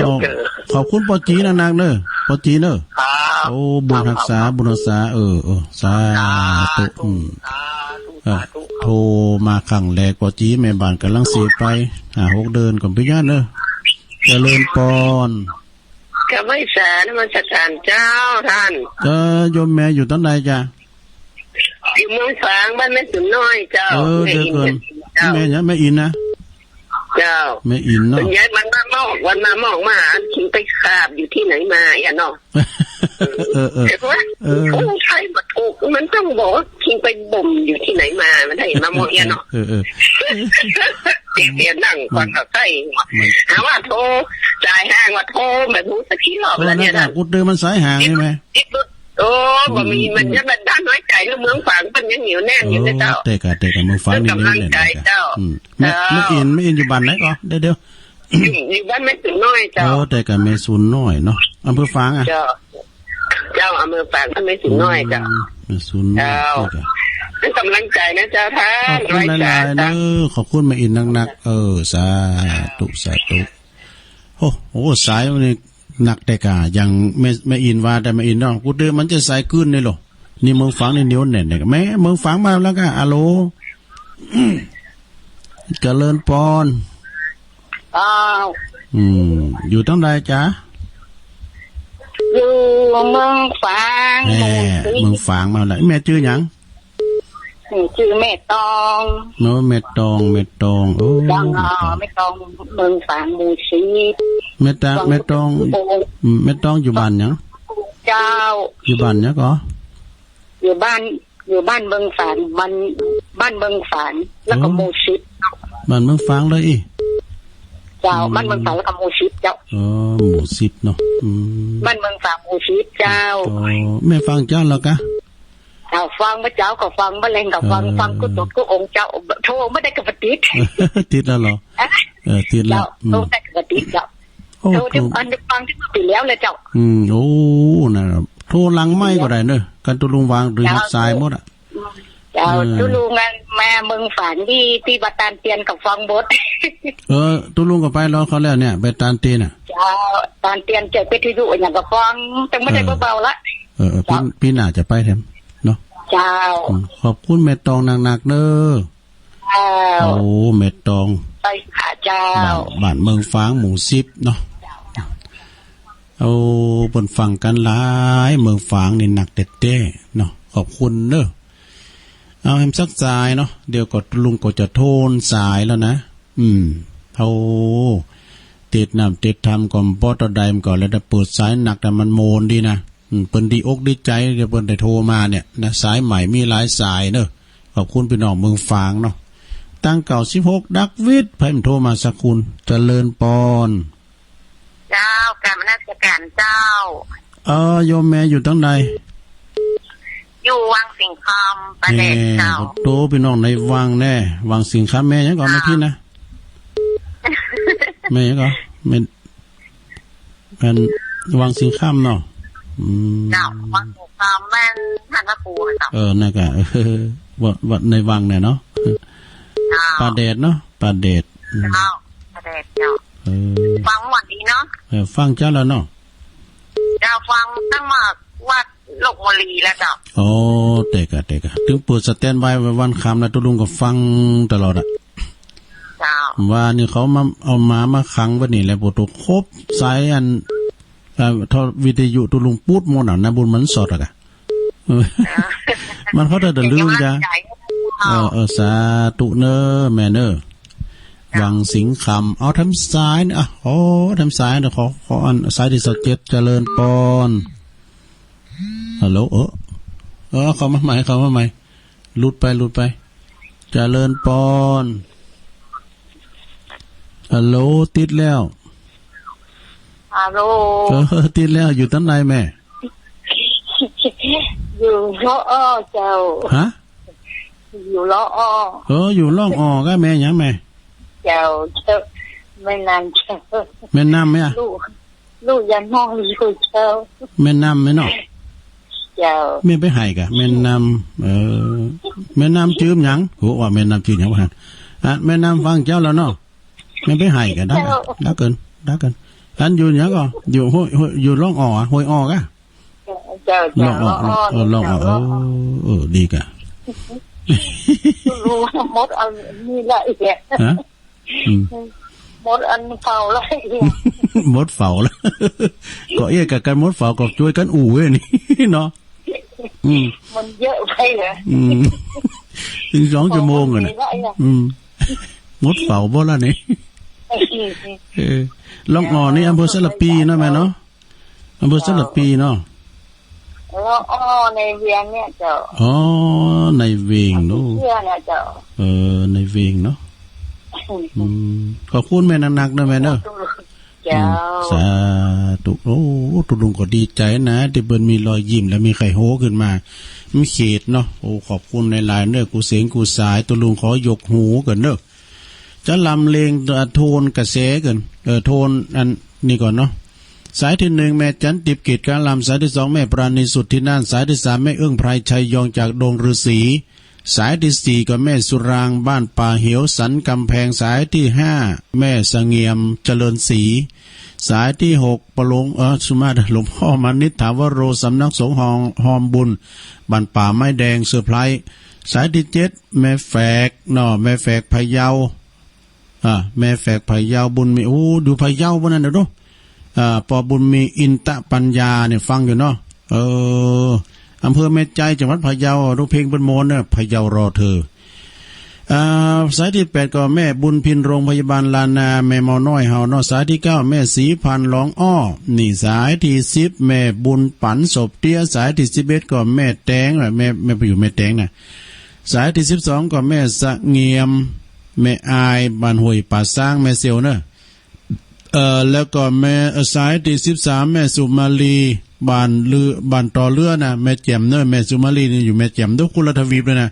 ด็อกเตอร์ ขอบคุณปอจีนักๆ เด้อ ปอจีเด้อ ครับ โอ้ บุญฮักษา ครับ บุญฮักษา เออ เออ สาธุ สาธุ อืม สาธุ เออ สาธุ โทรมาครั้งแรก ปอจีแม่บ้านกำลังสิไป ห้าหกเดือนก่อน พี่ญาติเด้อ เจริญปอน กะไหว้สานมัสการเจ้าท่าน เออ โยมแม่อยู่ตรงไหนจ๊ะ อยู่เมืองฝาง บ้านแม่สุนน้อยเจ้า เออ แม่อิน เดี๋ยวก่อน เจ้า แม่หยัง แม่อินนะ เจ้า แม่อินเนาะ ส่วนใหญ่วันมามอก วันมามอกมาหาคิงไปคาบอยู่ที่ไหนมาอะเนาะ เออ เออ เห็นไหม เออ โอ้ ไทยบ่ถูก มันต้องบอกว่าคิงไปบ่มอยู่ที่ไหนมา มันได้มามอกอะเนาะ เออ เออ เสียงเสียงดังก่อนเขาใส่ มัน หาว่าโทร สายห่างว่าโทร แบบรู้สักกี่รอบแล้วเนี่ยนะ โทรนะ กูเตือนมันสายห่างใช่ไหม ติดหลุด โอ้ บ่มี มันจะมาด้านน้อยใจเรื่องเมืองฝาง มันยังเหนียวแน่นอยู่นะเจ้า โอ้ แต่กะ แต่กะเมืองฝางนี่ เรื่องกำลังใจเจ้า อืม แม่ เจ้า แม่อิน แม่อินอยู่บ้านไหนก่อน เดี๋ยว เดี๋ยว อยู่ อยู่บ้านแม่สูนน้อยเจ้า เออ แต่กับแม่สูนน้อยเนาะ อำเภอฝางอ่ะ เจ้า เจ้า อำเภอฝาง บ้านแม่สูนน้อยเจ้า อืม แม่สูนน้อย เจ้า เจ้า ให้กำลังใจนะเจ้าท่าน ขอบคุณหลายๆ ไว้ใจเจ้า เด้อ ขอบคุณแม่อินนักๆ เออ สาธุ สาธุ โอ้โห สายวันนี้หนักแต่กะ อย่างแม่ แม่อินว่า แต่แม่อินเนาะ กูเดินมันจะสายขึ้นนี่หรอ นี่เมืองฝางนี่เหนียวแน่นเนี่ย แม่ เมืองฝางมาแล้วกะ อะโหล เจริญปอน อ้าว อืม อยู่ตังใดจ๊ะ อยู่เมืองฝาง แหม หมู่สิบ เมืองฝางมาแล้ว แม่จื้อหยัง หมู่จื้อแม่ตอง เนาะ แม่ตอง แม่ตอง โอ้ ตอง แม่ตอง แม่ตอง เมืองฝางหมู่สิบ แม่ตา แม่ตอง อืม แม่ตองอยู่บ้านหยัง เจ้า อยู่บ้านหยังก่อ อยู่บ้าน อยู่บ้านเมืองฝาง บ้าน บ้านเมืองฝาง แล้วก็ โอ้ หมู่สิบ บ้านเมืองฝางเลยอี เจ้า อืม บ้านเมืองฝางแล้วก็หมู่สิบเจ้า อ๋อ หมู่สิบเนาะ อืม บ้านเมืองฝางหมู่สิบเจ้า อ๋อ แม่ฟังเจ้าแล้วกะ เจ้าฟังมาเจ้าก็ฟังมาแรงก็ฟัง เออ ฟังกู้ตนกู้องค์เจ้า โทรมาได้ก็บ่ติด ติดแล้วเหรอ เออ ติดแล้ว เจ้า อืม โทรได้ก็บ่ติดเจ้า โอ้ โทรเดี๋ยว ถูก อันฟังที่มาปีแล้วเลยเจ้า อืม โอ้ นั่นน่ะ โทรหลังไมค์ก็ได้เนอะ กันตุลุงวางหรือ เจ้า ฮับสายหมดอะ เจ้า เออ ตุลุงอันมาเมืองฝางที่ ที่วัดตานเตียนกับฟองบด เออ ตุลุงก็ไปรอเขาแล้วเนี่ย ไปตานเตียนน่ะ เจ้า ตานเตียนเจอวิทยุอย่างกับฟอง จังไม่ได้ เออ เบาๆละ เออ เออ ปี เจ้า ปีหน้าจะไปแถมเนาะ เจ้า อืม ขอบคุณแม่ตองนักๆ เด้อ เจ้า โอ้ แม่ตอง ไปค่ะเจ้า บ้าน บ้านเมืองฝางหมู่สิบเนาะ โอ้ เปิ้นฟังกันหลาย เมืองฝางนี่หนักแต๊ๆ เนาะ ขอบคุณเด้อ เอาแฮมสักสายเนาะ เดี๋ยวก็ลุงก็จะโทนสายแล้วนะ อืม โอ้ ติดน้ำติดธรรมก็บ่เท่าใด มันก็แล้วแต่เปิดสายหนัก แต่มันโมนดีนะ อืม เปิ้นดีอกดีใจ เดี๋ยวเปิ้นได้โทรมาเนี่ยนะ สายใหม่มีหลายสายเนอะ ขอบคุณพี่น้องเมืองฝางเนาะ ตั้งเก้าสิบหกดักวิทย์ ไผมันโทรมาสักคน เจริญปอน เจ้า กราบนมัสการเจ้า เออ โยมแม่อยู่ตังใด อยู่วังสิงห์คำ ประแดดเจ้า แหม โตพี่น้องในวังแน่ วังสิงห์คำ แม่หยังก่อ แม่ทินนะ แม่หยังก่อ แม่ อันวังสิงห์คำเนาะ อืม เจ้า วังสิงห์คำ แม่นท่านพระครูเจ้า เออ นั่นก็ เออ วัด วัดในวังเนี่ยเนาะ เจ้า ป่าแดดเนาะ ป่าแดด อืม เจ้า ประแดดเจ้า เออ ฟังม่วนดีเนาะ เออ ฟังเจ้าแล้วเนาะ เจ้า ฟังตั้งมาวัดโลกมลีแล้วเจ้า โอ้ เตกะ เตกะ ถึงเปิดสแตนด์บายไว้วันค่ำนะ ตุลุงก็ฟังตลอดอะ เจ้า ว่านี่เขามา เอาหมามาขังไว้นี่แหละ ปวดตัวครบสายอัน เอ่อ ทอดวิทยุตุลุงปุ๊ดหมดน่ะนะ บุญมันสดอะกะ เออ มันเขาแต่ลืมจ้ะ เป็นกำลังใจให้เรา เออ เออ สาธุเนอะ แม่เนอะ จ้ะ วังสิงห์คำ เอาทำสายนะ อ่ะ โอ้ ทำสายนะ ขอ ขออัน สายที่สิบเจ็ด เจริญปอน ฮัลโหล เออ เออ เข้ามาใหม่ เข้ามาใหม่ หลุดไป หลุดไป เจริญปอน ฮัลโหล ติดแล้ว ฮัลโหล เออ ติดแล้ว อยู่ตังใดแม่ อยู่ลออ้อเจ้า ฮะ อยู่ลออ้อ เออ อยู่ลออ้อ ก็แม่หยังแม่ เจ้า เจ้า แม่นางเจ้า แม่นางไหมอะ ลูก ลูกยังน้อยอยู่เจ้า แม่นางไหมเนาะ เจ้า แม่ไปไห้กะ แม่นาง เออ แม่นางจื้อหยัง โห ว่าแม่นางจื้อหยังวะ อ่ะ แม่นางฟังเจ้าแล้วเนาะ แม่ไปไห้กะ ได้กะ เจ้า ได้เกิน ได้เกิน อันอยู่หยังก่อ อยู่ห้วย ห้วย อยู่ลออ้ออะ ห้วยอ้อกะ เจ้า เจ้า ลออ้อ ลออ้อ เออ ลออ้อ เจ้า เออ เออ ดีกะ รู้หมดอันนี้ละอีกแล้ว ฮะ อืม หมดอันเฝ้าละอีกแล้ว หมดเฝ้าละ ก็เอี้ยกะกันหมดเฝ้าก็ช่วยกันอู้เว้ยนี่ เนาะ อืม มันเยอะไปเหรอ อืม ถึงสองชั่วโมงอะนะ หมดเวลาอีกแล้ว อืม หมดเฝ้าบ่ละนี่ เออ ลออ้อนี่อำเภอสารภีเนาะแม่เนาะ อำเภอสารภีเนาะ ลออ้อในเวียงเนี่ยเจ้า อ๋อ ในเวียงเนาะ เชื่อนะเจ้า เออ ในเวียงเนาะ อืม ขอบคุณแม่นักๆ เนอะแม่เนอะ เจ้า อืม สาธุ โอ้ ตุลุงก็ดีใจนะ ที่เปิ้นมีรอยยิ้มและมีไข่โฮขึ้นมา มันเขตเนาะ โอ้ ขอบคุณหลายๆ เนอะ กู้เสียงกู้สาย ตุลุงขอยกหูก่อนเนอะ จะลำเลงโทนกระแสก่อน เอ่อ โทนอันนี้ก่อนเนาะ สายที่หนึ่งแม่จันติบกิจกาลาม สายที่สองแม่ปราณีสุทธินาถ สายที่สามแม่เอื้องไพรชัยยองจากดงฤาษี สายที่สี่ก็แม่สุรางค์บ้านป่าเหวสันกำแพง สายที่ห้าแม่เสงี่ยมเจริญศรี สายที่หกปะหลวง เอ่อ สุมาตร หลวงพ่อมานิษฐาวโร สำนักสงฆ์ฮอม ฮอมบุญ บ้านป่าไม้แดง เซอร์ไพรส์ สายที่เจ็ดแม่แฝกเนาะ แม่แฝกพะเยา อ่า แม่แฝกพะเยาบุญมี โอ้ อยู่พะเยาบ่นั่นน่ะเนาะ อ่า ปอบุญมีอินตะปัญญาเนี่ยฟังอยู่เนาะ เออ อำเภอแม่ใจ จังหวัดพะเยา ดูเพลงเปิ้นม่วนเนาะ พะเยารอเธอ อ่า สายที่แปดก็แม่บุญพินโรงพยาบาลลานา แม่หมอน้อยเฮาเนาะ สายที่เก้าแม่ศรีพันธ์หลองอ้อ นี่ สายที่สิบแม่บุญปันศพเตี้ย สายที่สิบเอ็ดก็แม่แตง แม่ แม่ไปอยู่แม่แตงนะ สายที่สิบสองก็แม่เสงี่ยม แม่อาย บ้านห้วยป่าซาง แม่เสี่ยวเนอะ เอ่อ แล้วก็แม่ เอ่อ สายที่สิบสามแม่สุมาลี บ้านลือ บ้านต่อเรือนะ แม่แจ่มเนอะ แม่สุมาลีนี่อยู่แม่แจ่ม ดูคนละทวีปเลยนะ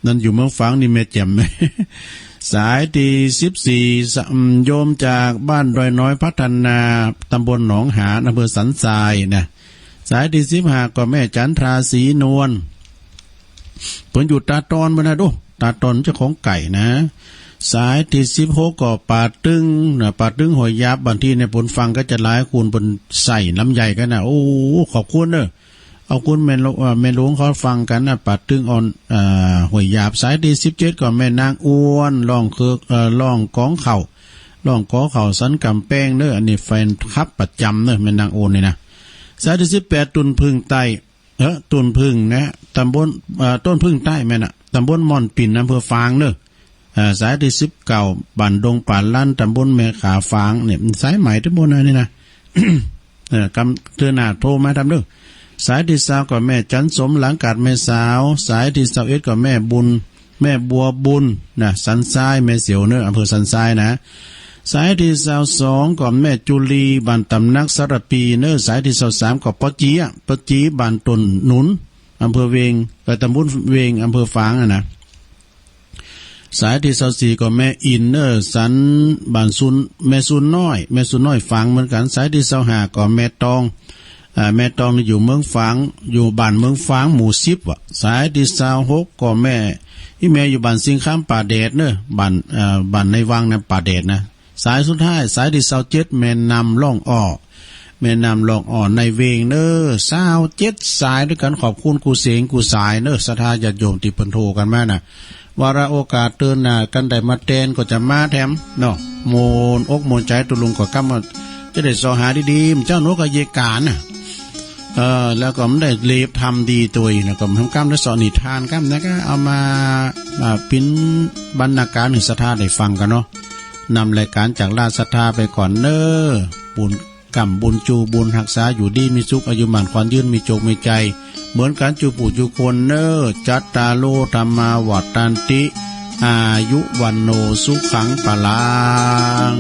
นั่นอยู่เมืองฝาง นี่แม่แจ่ม สายที่สิบสี่สะ อืม โยมจากบ้านดอยน้อยพัฒนา ตำบลหนองหาน อำเภอสันทรายนะ สายที่สิบห้าก็แม่จันทราศรีนวล เปิ้นอยู่ตาดตอนเปิ้นนะดู ตาดตอนเจ้าของไก่นะ สายที่สิบหกก็ป่าตึงนะ ป่าตึงห้วยยาบ บางทีเนี่ยเปิ้นฟังก็จะหลาย คุณเปิ้นใส่ลำไยกันนะ โอ้ ขอบคุณเนอะ เอาคุณแม่หลวง เอ่อ แม่หลวงเขาฟังกันนะ ป่าตึงอ่อน เอ่อ ห้วยยาบ สายที่สิบเจ็ดก็แม่นางอ้วน ร้องเคิก เอ่อ ร้องกองข้าว ร้องกองข้าวสันกำแพงเนอะ อันนี้แฟนคลับประจำเนอะ แม่นางอ้วนนี่นะ สายที่สิบแปดต้นผึ้งใต้ เออ ต้นผึ้งนะ ตำบล เอ่อ ต้นผึ้งใต้แม่นน่ะ ตำบลม่อนปิ่น อำเภอฝางเนอะ เอ่อ สายที่สิบเก้า บ้านดงป่าลั่น ตำบลแม่ขาฝาง เนี่ย สายใหม่ทั้งหมดนะนี่นะ เออ กำ เทื่อหน้าโทรมาทำเด้อ สายที่ซาวก็แม่จันสม หลังกาดแม่สาว สายที่ซาวเอ็ดก็แม่บุญ แม่บัวบุญนะ สันทราย แม่เสี่ยวเนอะ อำเภอสันทรายนะ สายที่ซาวสองก็แม่จุลี บ้านตำหนักสารปีเนอะ สายที่ซาวสามก็ป้อจีอะ ป้อจี บ้านต้นหนุน อำเภอเวง เอ่อ ตำบลเวง อำเภอฝางอะนะ สายที่ซาวสี่ก็แม่อินเนอะ สัน บ้านซุน แม่ซุนน้อย แม่ซุนน้อยฝางเหมือนกัน สายที่ซาวห้าก็แม่ตอง อ่า แม่ตองนี่อยู่เมืองฝาง อยู่บ้านเมืองฝาง หมู่สิบอะ สายที่ซาวหกก็แม่ อีแม่อยู่บ้านสิงคำป่าแดดเนอะ บ้าน เอ่อ บ้านในวังนะ ป่าแดดนะ สายสุดท้าย สายที่ซาวเจ็ด แม่นำร่องอ้อ แม่นำร่องอ้อในเวงเนอะ ซาวเจ็ดสายด้วยกัน ขอบคุณกู้เสียงกู้สายเนอะ ศรัทธาญาติโยมที่เปิ้นโทรกันมาน่ะ วาระโอกาสเตินหน้ากันได้มาแตนก็จะมาแถมเนาะ โมนอกโมนใจตุลุงก็กำว่าจะได้เสาะหาดีๆ เจ้าหนูก็เยกานน่ะ เออ แล้วก็มันได้เลบทำดีตัวอีกนะ ก็ทำกำได้เสาะนิทานกำนะ ก็เอามา มาปิ้นบรรณาการให้ศรัทธาได้ฟังกันเนาะ นำรายการจากราชศรัทธาไปก่อนเนอะ บุญ กำบุญจูบุญฮักษาอยู่ดีมีสุข อายุหมั้นขวัญยืน มีโจคมีชัย เหมือนกันจูผู้จูคนเนอะ จัตตาโร ธัมมา วัฑฒันติ อายุ วัณโณ สุขัง พลัง